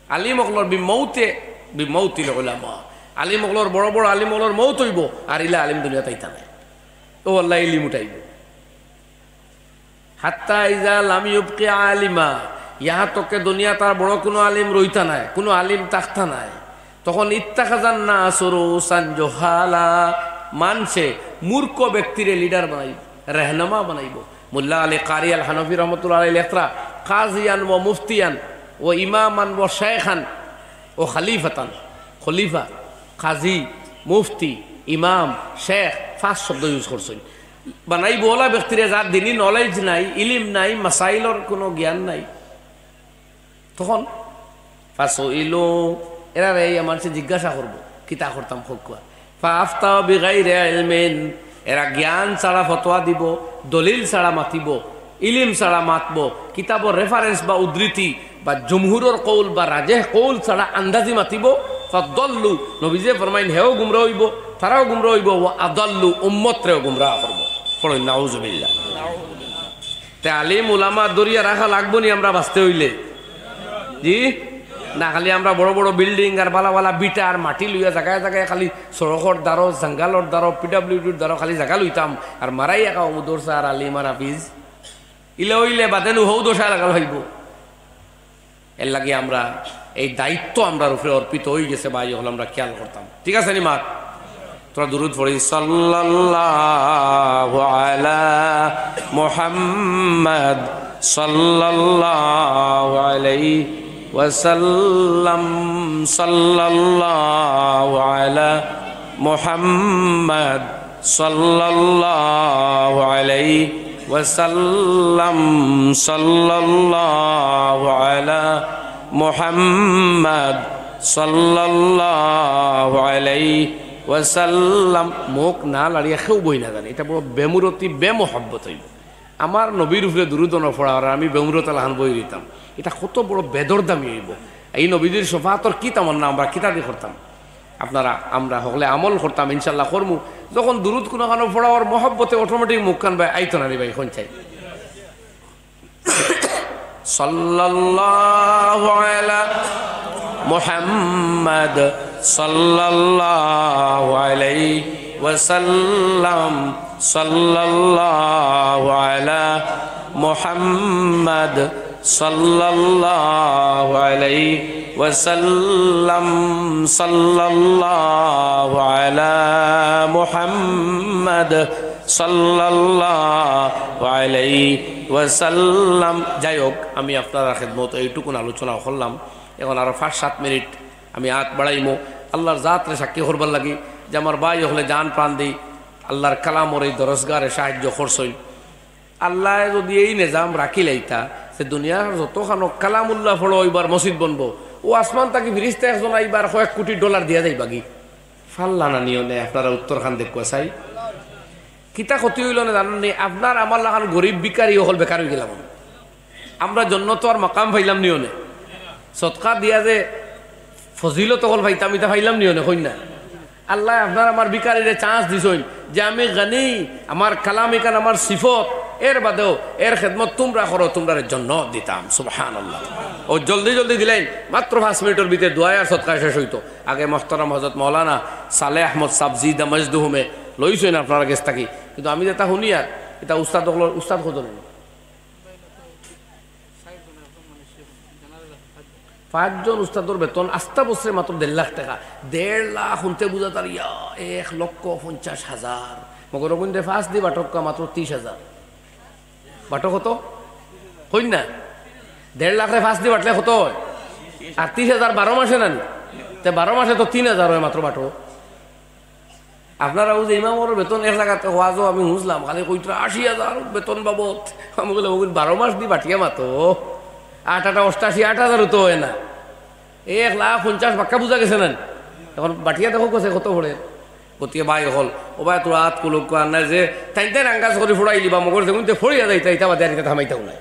আলিম অকলর বিমৌতে, বিমৌতিল উলামা। আলিম অকলর, বড় বড় আলিম অকলর মউত অইবো, আর ইলা আলিম দুনিয়াত আইতা নায়। অউ আল্লায় ইলিম উঠাইবো। হাত্তা ইজা লাম ইউবকি আলিমা, ইহা তক দুনিয়াত আর বড় কুনু আলিম রইতা নায়, কুনু আলিম থাকতা নায়। তখন ইত্তাখাযান নাসু রুউসান জুহালা, মানষে মূর্খ ব্যক্তিরে লিডার বানাইবো, রেহনুমা বানাইবো। মুল্লা আলী কারি আল হানফি রহমতুল্লাহ আলাইহি লেখরা, কাজিয়ান ওয়া মুফতিয়ান ওয়া ইমামান ওয়া শাইখান ওয়া খালিফাতান, খলিফা, কাজী, মুফতি, ইমাম, শেখ, পাঁচ শব্দ ইউজ করছইন। বানাইবো অলা ব্যক্তিরে যার দিনি নলেজ নাই, ইলিম নাই, মাসাইলর কুনু জ্ঞান নাই। তখন ফাসুইলু, এরারে ইয়া মানষে জিজ্ঞাসা করবো, কিতা করতাম কউক্কা। ফাআফতাউ বিগাইরি ইলমিন, এরা জ্ঞান ছাড়া ফতোয়া দিবো, দলিল ছাড়া মাতিবো, ইলিম ছাড়া মাতবো, কিতাবর রেফারেন্স বা উদ্ধৃতি বা জুমহুরর কউল বা রাজেহ কউল ছাড়া আন্দাজি মাতিবো। ফাদল্লু, নবীজিয়ে ফরমাইন, হেও গুমরা অইবো, তারাও গুমরা অইবো, ওয়া আদল্লু, উম্মতরেও গুমরা করবো। পড়ইন, নাউজুবিল্লাহ। তে আলিম উলামা ধরিয়া রাখা লাগবো নি আমরা বাঁচতে অইলে? জি না, খালি আমরা বড় বড় বিল্ডিং আর বালা বালা বিটা আর মাটি লইয়া জাগায় জাগায় খালি সড়কর দ্বারো, জঙ্গলর দ্বারো, পিডাব্লিউডির দ্বারো খালি জাগা লইতাম আর মারাই একা অমুদর স্যার আলিম আর হাফিজ। ইলে অইলে বাদে নু হউ দশা লাগাল অইবো। এর লাগি আমরা এই দায়িত্ব আমরার উপরে অর্পিত অইগেছে, ভাই অকল, আমরা খেয়াল করতাম, ঠিক আছে নি মাত? তোরা দুরুদ পড়ি, সাল্লাল্লাহু আলা মুহাম্মাদ, সাল্লাল্লাহু আলাইহি ওয়াসাল্লাম, সাল্লাল্লাহু আলা মুহাম্মাদ, সাল্লাল্লাহু আলাইহি ওয়াসাল্লাম, সাল্লাল্লাহু আলা মুহাম্মাদ, সাল্লাল্লাহু আলাইহি ওয়াসাল্লাম। মুখ না লাড়িয়া কেউ বই না জানে, ইটা বড় বেমুরতি, বেমহব্বত অইবো। আমার নবীর উপরে দুরুদ না পড়া আর আমি বেমুরত আলাখান বই দিতাম, ইটা কত বড় বেদরদামি অইবো। এই নবীজির শফাআতর কি তামান্না, আমরা কিতা দি করতাম? আপনারা, আমরা হকলে আমল করতাম, ইনশাআল্লাহ করমু। যখন দুরুদ কুনুখানো পড়া অর মহব্বতে অটোমেটিক মুখখান বায় আইতো না রে ভাই, কোন চাই? সাল্লাল্লাহু আলা মুহাম্মাদ, সাল্লাল্লাহু আলাইহি ওয়াসাল্লাম, সাল্লাল্লাহু আলা মুহাম্মাদ, সাল্লাল্লাহু আলাইহি ওয়াসাল্লাম, সাল্লাল্লাহু আলা মুহাম্মাদ, সাল্লাল্লাহু আলাইহি ওয়াসাল্লাম। যাই হোক, আমি আপনারার খেদমত এইটুকুন আলোচনা করলাম। এখন আরো পাঁচ সাত মিনিট আমি আত বাড়াইমু। আল্লাহর জাতরে সাক্ষী করবার লাগি যে আমার ভাই অকলে জান প্রাণ দি আল্লাহর কালামর এই দরসগারে সাহায্য করছইন। আল্লায় যুদি এই নিজাম রাখিলাইতা, যে দুনিয়ার যতখানো কালামুল্লাহ পড়ো অইবার মসজিদ বনবো, অউ আসমান থাকি ফিরিস্তা একজন আইবার কয়েক কোটি ডলার দিয়া যাইবাগি। পারলা না নি অনে, আপনারা উত্তরখান দেখউক্কা চাই। কিতা ক্ষতি অইলো না জানইন নি? আপনার আমার লাখান গরিব ভিখারি অকল বেকার অইগেলাম। আমরা জন্নতো আর মাকাম পাইলাম নি অনে? সদকা দিয়া যে ফজিলত অকল পাইতাম, ইতা পাইলাম নি অনে? কইন না। আল্লায় আপনার আমার ভিখারিরে চান্স দিছইন যে আমি গনি, আমার কালাম ইখান আমার সিফত, এর বাদেও এর খেদমত তুমরা করো, তুমরারে জন্নত দিতাম। সুবহানাল্লাহ। অউ জলদি জলদি দিলাইন, মাত্র পাঁচ মিনিটর ভিতরে দোয়ায় আর সদকায় শেষ অইতো। আগে মোহতারাম হযরত মাওলানা সালেহ আহমদ সাবজি দামাজদুহুমে লইছইন আপনারার গেছ থাকি, কিন্তু আমি যেটা হুনিয়ার, ইটা উস্তাদ অকলর, উস্তাদ কয়জন? পাঁচজন উস্তাদর বেতন আস্তা বছরে মাত্র দেড় লাখ টেকা। দেড় লাখ হুনতে বুঝা তার ইয়া এক লক্ষ পঞ্চাশ হাজার। মগর অগুইনরে পাঁচ দি বাটউক্কা মাত্র তিশ হাজার। বাটো কত? কইন না। দেড় লাখরে পাঁচ দি বাটলে কত অয়? আর তিশ হাজার বারো মাসে না নি? তে বারো মাসে তো তিন হাজার অয় মাত্র বাটো। আপনারা অউ যে ইমামর বেতন এক জাগাত ওয়াজও আমি হুনছিলাম, খালি কইতরা আশি হাজার বেতন বাবদ। আমি কইলাম, "অগুইন বারো মাস দি বাটিয়া মাতো, আট আটা অষ্টাশি, আট হাজারও তো অয় না। এক লাখ পঞ্চাশ বাক্কা বুঝা গেছে না নি? এখন বাটিয়া দেখউক্কা কত পড়ে।" গতিকে ভাই অকল, ও ভাই, তোরা আত কুলুক কর না যে তাইন তাইন আঙ্গাজ করি ফুড়াইলিবা, মগর যেগুইনতে ফড়িয়া যাইতা, ইতা বাদে আর ইতা থামাইতাও নাই।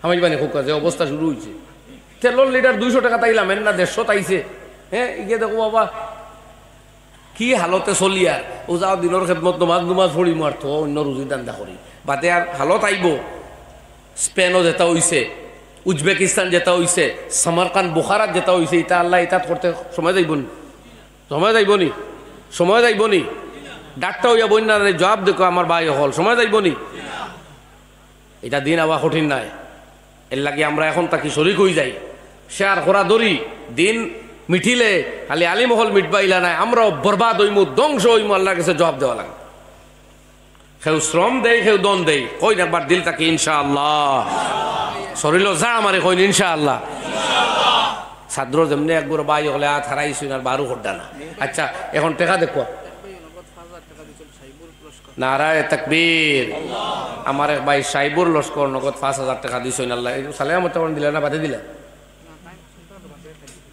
থামাইবা নি কউক্কা, যে অবস্থা শুরু অইছে। তেলর লিটার দুইশো টেকা তাইলাম, এর না দেড়শো তাইছে। হ্যাঁ, ইগে দেখো বাবা, কি হালতে চলিয়ার। অউ যাও দিনর খেদমত, নমাজ নমাজ পড়িমু আর তো অইন্য রুজি ধান্দা করি। বাদে আর হালত আইবো, স্পেনো যেটা অইছে, উজবেকিস্তান যেটা অইছে, সামারকান্দ বুখারাত যেটা অইছে, ইতা আল্লায় ইতাত করতে সময় যাইবো নি? সময় যাইবো নি? সময় যাইবো নি? ডাক্তার অইয়া বইন না রে, জবাব দেখো আমার ভাই অকল, সময় যাইবো নি? ইটা দিন আওয়া কঠিন নায়। এরলাগি আমরা এখন থাকি শরিক অইযাই, শেয়ার করা ধরি। দিন মিটিলে খালি আলিম অকল মিটবা ইলা নায়, আমরাও বরবাদ অইমু, ধ্বংস অইমু, আল্লার গেছে জবাব দেওয়া লাগে। কেউ শ্রম দেই, কেউ ধন দেই। কইন একবার দিল থাকি ইনশাআল্লাহ। শরীলো যা আমারে কইন ইনশাআল্লাহ। সাদরো যেমনে একগুর ভাই অকলে আত হারাইছইন আর বারু করডা না। আচ্ছা, এখন টেকা দেখো। নারায়ে তাকবীর। আমার এক ভাই সাইবুর লস্কর নগদ পাঁচ হাজার টেকা দিছইন আল্লাহ। এই সালামত তখন দিলা না বাদে দিলা?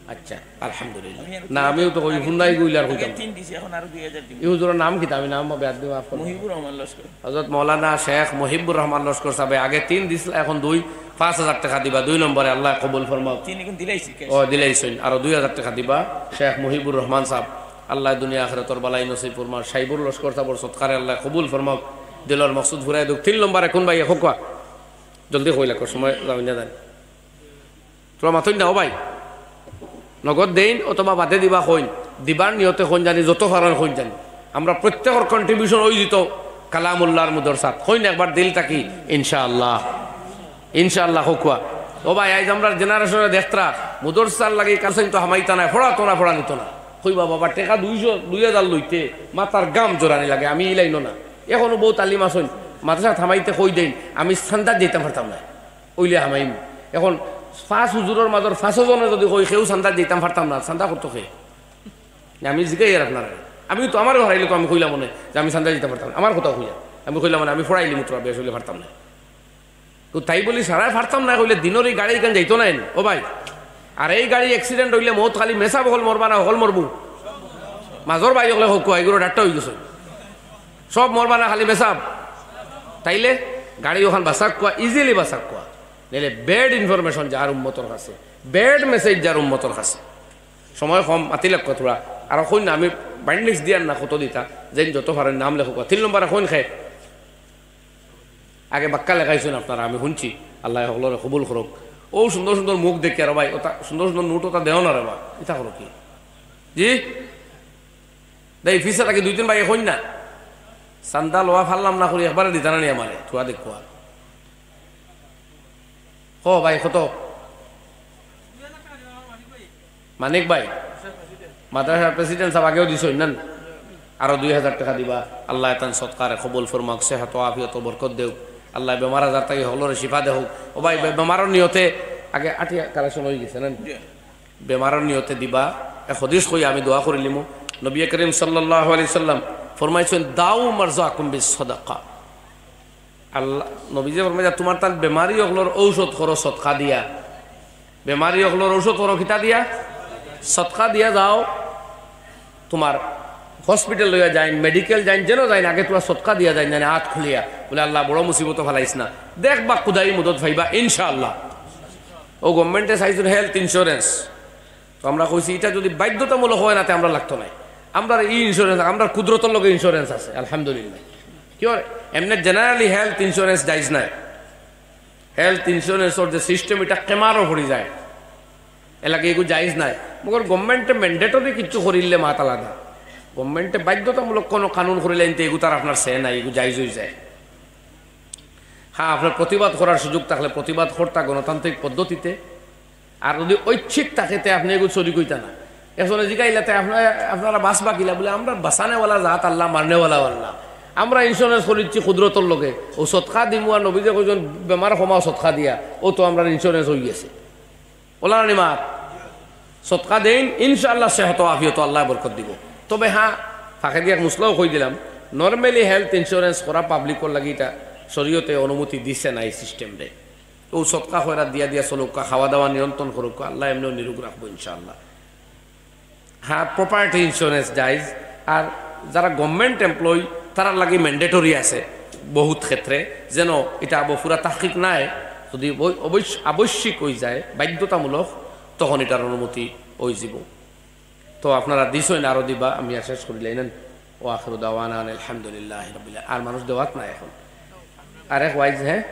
আচ্ছা, আলহামদুলিল্লাহ। না, আমিও তো কই হুন্দাই গইলার কইতাম। তিন দিছি, এখন আরো দুই হাজার দিব। এই হুজুরের নাম কিতা? আমি নাম বেয়াদবি মাফ করবেন। মুহিবুর রহমান লস্কর। হযরত মৌলানা শেখ মুহিবুর রহমান লস্কর সাহেব আগে তিন দিছলা, এখন দুই, পাঁচ হাজার টেকা দিবা দুই নম্বরে, আল্লাহ কবুল ফরমাও। তিন এখন দিলাইছি, cash। ও, দিলাইছইন, আরো দুই হাজার টেকা দিবা শেখ মুহিবুর রহমান সাহেব। আল্লাহ দুনিয়া আখিরাতর বালাই নসিব ফরমাও। সাইবুর লস্কর সাহেবর সদকারে আল্লাহ কবুল ফরমাও, দিলর মকসুদ ফুরাই দেউক। তিন নম্বরে কোন ভাই? হোকা, জলদি কইলা, কো সময় যাওয়া না জানি। তোরা মাতইন না, ও ভাই, নগদ দেইন অথবা বাদে দিবা কইন, দিবার নিয়তে কইন জানি, যত পারইন কইন জানি। আমরা প্রত্যেকর contribution অই দিত কালামুল্লাহর মুদরসাত। কইন একবার দিল থাকি, ইনশাআল্লাহ, ইনশাআল্লাহ। হোকা। ও ভাই, আইজ আমরার generation-এ দেখতরা, মুদরসার লাগি কাছে তো হামাইতা নায়, পড়া তোরা পড়া নিত না। কইবা, "বাবা, টেকা দুইশো, দুই হাজার লইতে মাথার গাম জোরানি লাগে, আমি ইলাইন না।" এখনো বউত আলিম আছইন, মাদ্রাসাত হামাইতে কই দেইন, "আমি চান্দাত যাইতাম পারতাম না।" অইলে হামাইমু। এখন পাঁচ হুজুরর মাজর পাঁচও জনে যুদি কই, "কেউ চান্দাত যাইতাম পারতাম না", চান্দা করতো কে? না, আমি জিগাইয়ার আপনারারে। আমি তো আমারে হরাইলে তো আমি কইলাম অনে যে আমি চান্দা দিতাম পারতাম না। আমার কথা কইয়া আমি কইলাম অনে, "আমি পড়াইলিমু তোরা বেশ অইলে পারতাম না।" তো তাই বলি সারায় পারতাম না কইলে দিনর ই গাড়ি ইখান যাইতো নায় নি, ও ভাই। আর এই গাড়ি accident অইলে মউত খালি মেসাব অকল মরবা না, হকল মরবো? মাজর ভাই অকলে হোকা, এগুলো ডাক্তার অই গেছে। সব মরবা না খালি মেসাব? তাইলে গাড়ি অখান বাচাউক্কা, easily বাচাউক্কা। নাইলে bad information যার উম্মতর কাছে, bad message যার উম্মতর কাছে। সময় কম, মাতি লাগবো থুড়া। আর কইন না, আমি bindings দিয়ার না কত দিতা, যেইন যত পারইন নাম লেখউক্কা। তিন নম্বরে কইন কে? আগে বাক্কা লেখাইছইন আপনারা, আমি হুনছি। আল্লায় হকলরে কবুল করউক। অউ সুন্দর সুন্দর মুখ দেখিয়া রে ভাই, অতা সুন্দর সুন্দর নোট অতা দেও না রে বা, ইতা করো কি? জি? দেই, পিছে থাকি দুই তিন ভাইয়ে কইন না। চান্দা লওয়া পারলাম না করি একবারে দিতা না নি আমারে, থুড়া দেখো আর। কো ভাই, কত? মানিক ভাই, মাদ্রাসার president সাব আগেও দিছইন না? আরো দুই হাজার টেকা দিবা। আল্লায় তান সদকারে কবুল ফরমাউক, সেহত ও আফিয়ত ও বরকত দেউক। আল্লায় বেমার আজার থাকি হকলরে শিফা দেউক। ও ভাই, বে-, বেমারর নিয়তে আগে আটিয়া collection অই গেছে না? বেমারর নিয়তে দিবা। এক হাদিস কই আমি দোয়া করিলিমু। নবী করিম সাল্লাল্লাহু আলাইহি সাল্লাম ফরমাইছইন, "দাউ মারজাকুম বিস সাদাকা।" আল্লাহ, নবীজি ফরমাইছইন, "তুমার তান বেমারি অকলর ঔষধ করো সদকা দিয়া।" বেমারি অকলর ঔষধ করো কিতা দিয়া? সদকা দিয়া যাও। তুমার hospital লইয়া যাইন, medical যাইন, যেন যাইন, আগে তুমার সদকা দিয়া যাইন, জানি আত খুলিয়া। বলে, "আল্লাহ, বড় মুসিবতো ফালাইস না।" দেখবা, খুদাই মদত পাইবা, ইনশাআল্লাহ। অউ government-এ চাইছইন health insurance। তো আমরা কইছি, ইটা যুদি বাধ্যতামূলক অয় না, তে আমরার লাগতো নায়। আমরার ই insurance, আমরার কুদরতর লগে insurance আছে, আলহামদুলিল্লাহ। কিওর? এমনে generally health insurance জাইজ নায়। Health insurance-র যে system, ইটা কেমারও পড়ি যায়, এরলাগি এগু জাইজ নায়। মগর government-এ mandatory কিচ্ছু করিলে মাত আলাদা। Government-এ বাধ্যতামূলক কোনো কানুন করিলে ইনতে এগু তার আপনার say নাই, এগু জাইজ অই যায়। হ্যাঁ, আপনার প্রতিবাদ করার সুযোগ থাকলে প্রতিবাদ করতা গণতান্ত্রিক পদ্ধতিতে, আর যুদি ঐচ্ছিক থাকে, তে আপনে এগু শরিক অইতা না। একজনে জিগাইলা, "তে আপনে-, আপনারা বাচবা কিলা?" বলে, "আমরা বাচানেওয়ালা জাত আল্লাহ, মারনেওয়ালাও আল্লাহ। আমরা insurance করিচ্ছি কুদরতর লগে। অউ সদকা দিমু আর নবীজি কইছইন, 'বেমার কমাও সদকা দিয়া।' অউ তো আমরার insurance অই গেছে।" অলা না নি মাত? সদকা দেইন, ইনশাআল্লাহ সেহত আফিয়ত আল্লায় বরকত দিবো। তবে হ্যাঁ, ফাঁকেদি এক মুসলাও কই দিলাম, normally health insurance করা public-র লাগি ইটা শরীয়তে অনুমতি দিছে না এই system-রে। অউ সদকা খয়রাত দিয়া দিয়া চলউক্কা, খাওয়া দাওয়া নিয়ন্ত্রণ করউক্কা, আল্লায় এমনেও নিরোগ রাখবো ইনশাআল্লাহ। হ্যাঁ, property insurance জাইজ। আর যারা government employee, তারার লাগি mandatory আছে বহুত ক্ষেত্রে, যেন ইটা আবো পুরা তাহকিক নাই, যুদি অবৈ-, অবৈশ-, আবশ্যিক অই যায়, বাধ্যতামূলক, তখন ইটার অনুমতি অই যিবো। তো আপনারা দিছইন, আরো দিবা, আমি আর শেষ করিলাই না। ওয়া আখিরু দাওয়ানা আনিল হামদুলিল্লাহি রাব্বিল আলামিন। আর মানুষ দেওয়াত নাই এখন। আরেক ওয়াইজ, হ্যাঁ?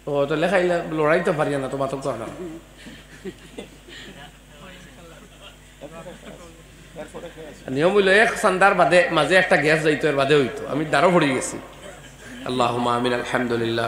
ও তো লেখাইলে লড়াইতে পারি না, তো মাতক তো আপনারা। নিয়ম অইলো এক চান্দার বাদে মাঝে একটা gap যাইতো, এর বাদে অইতো। আমি দারো পড়ি গেছি। আল্লাহুম্মা আমিন, আলহামদুলিল্লাহ।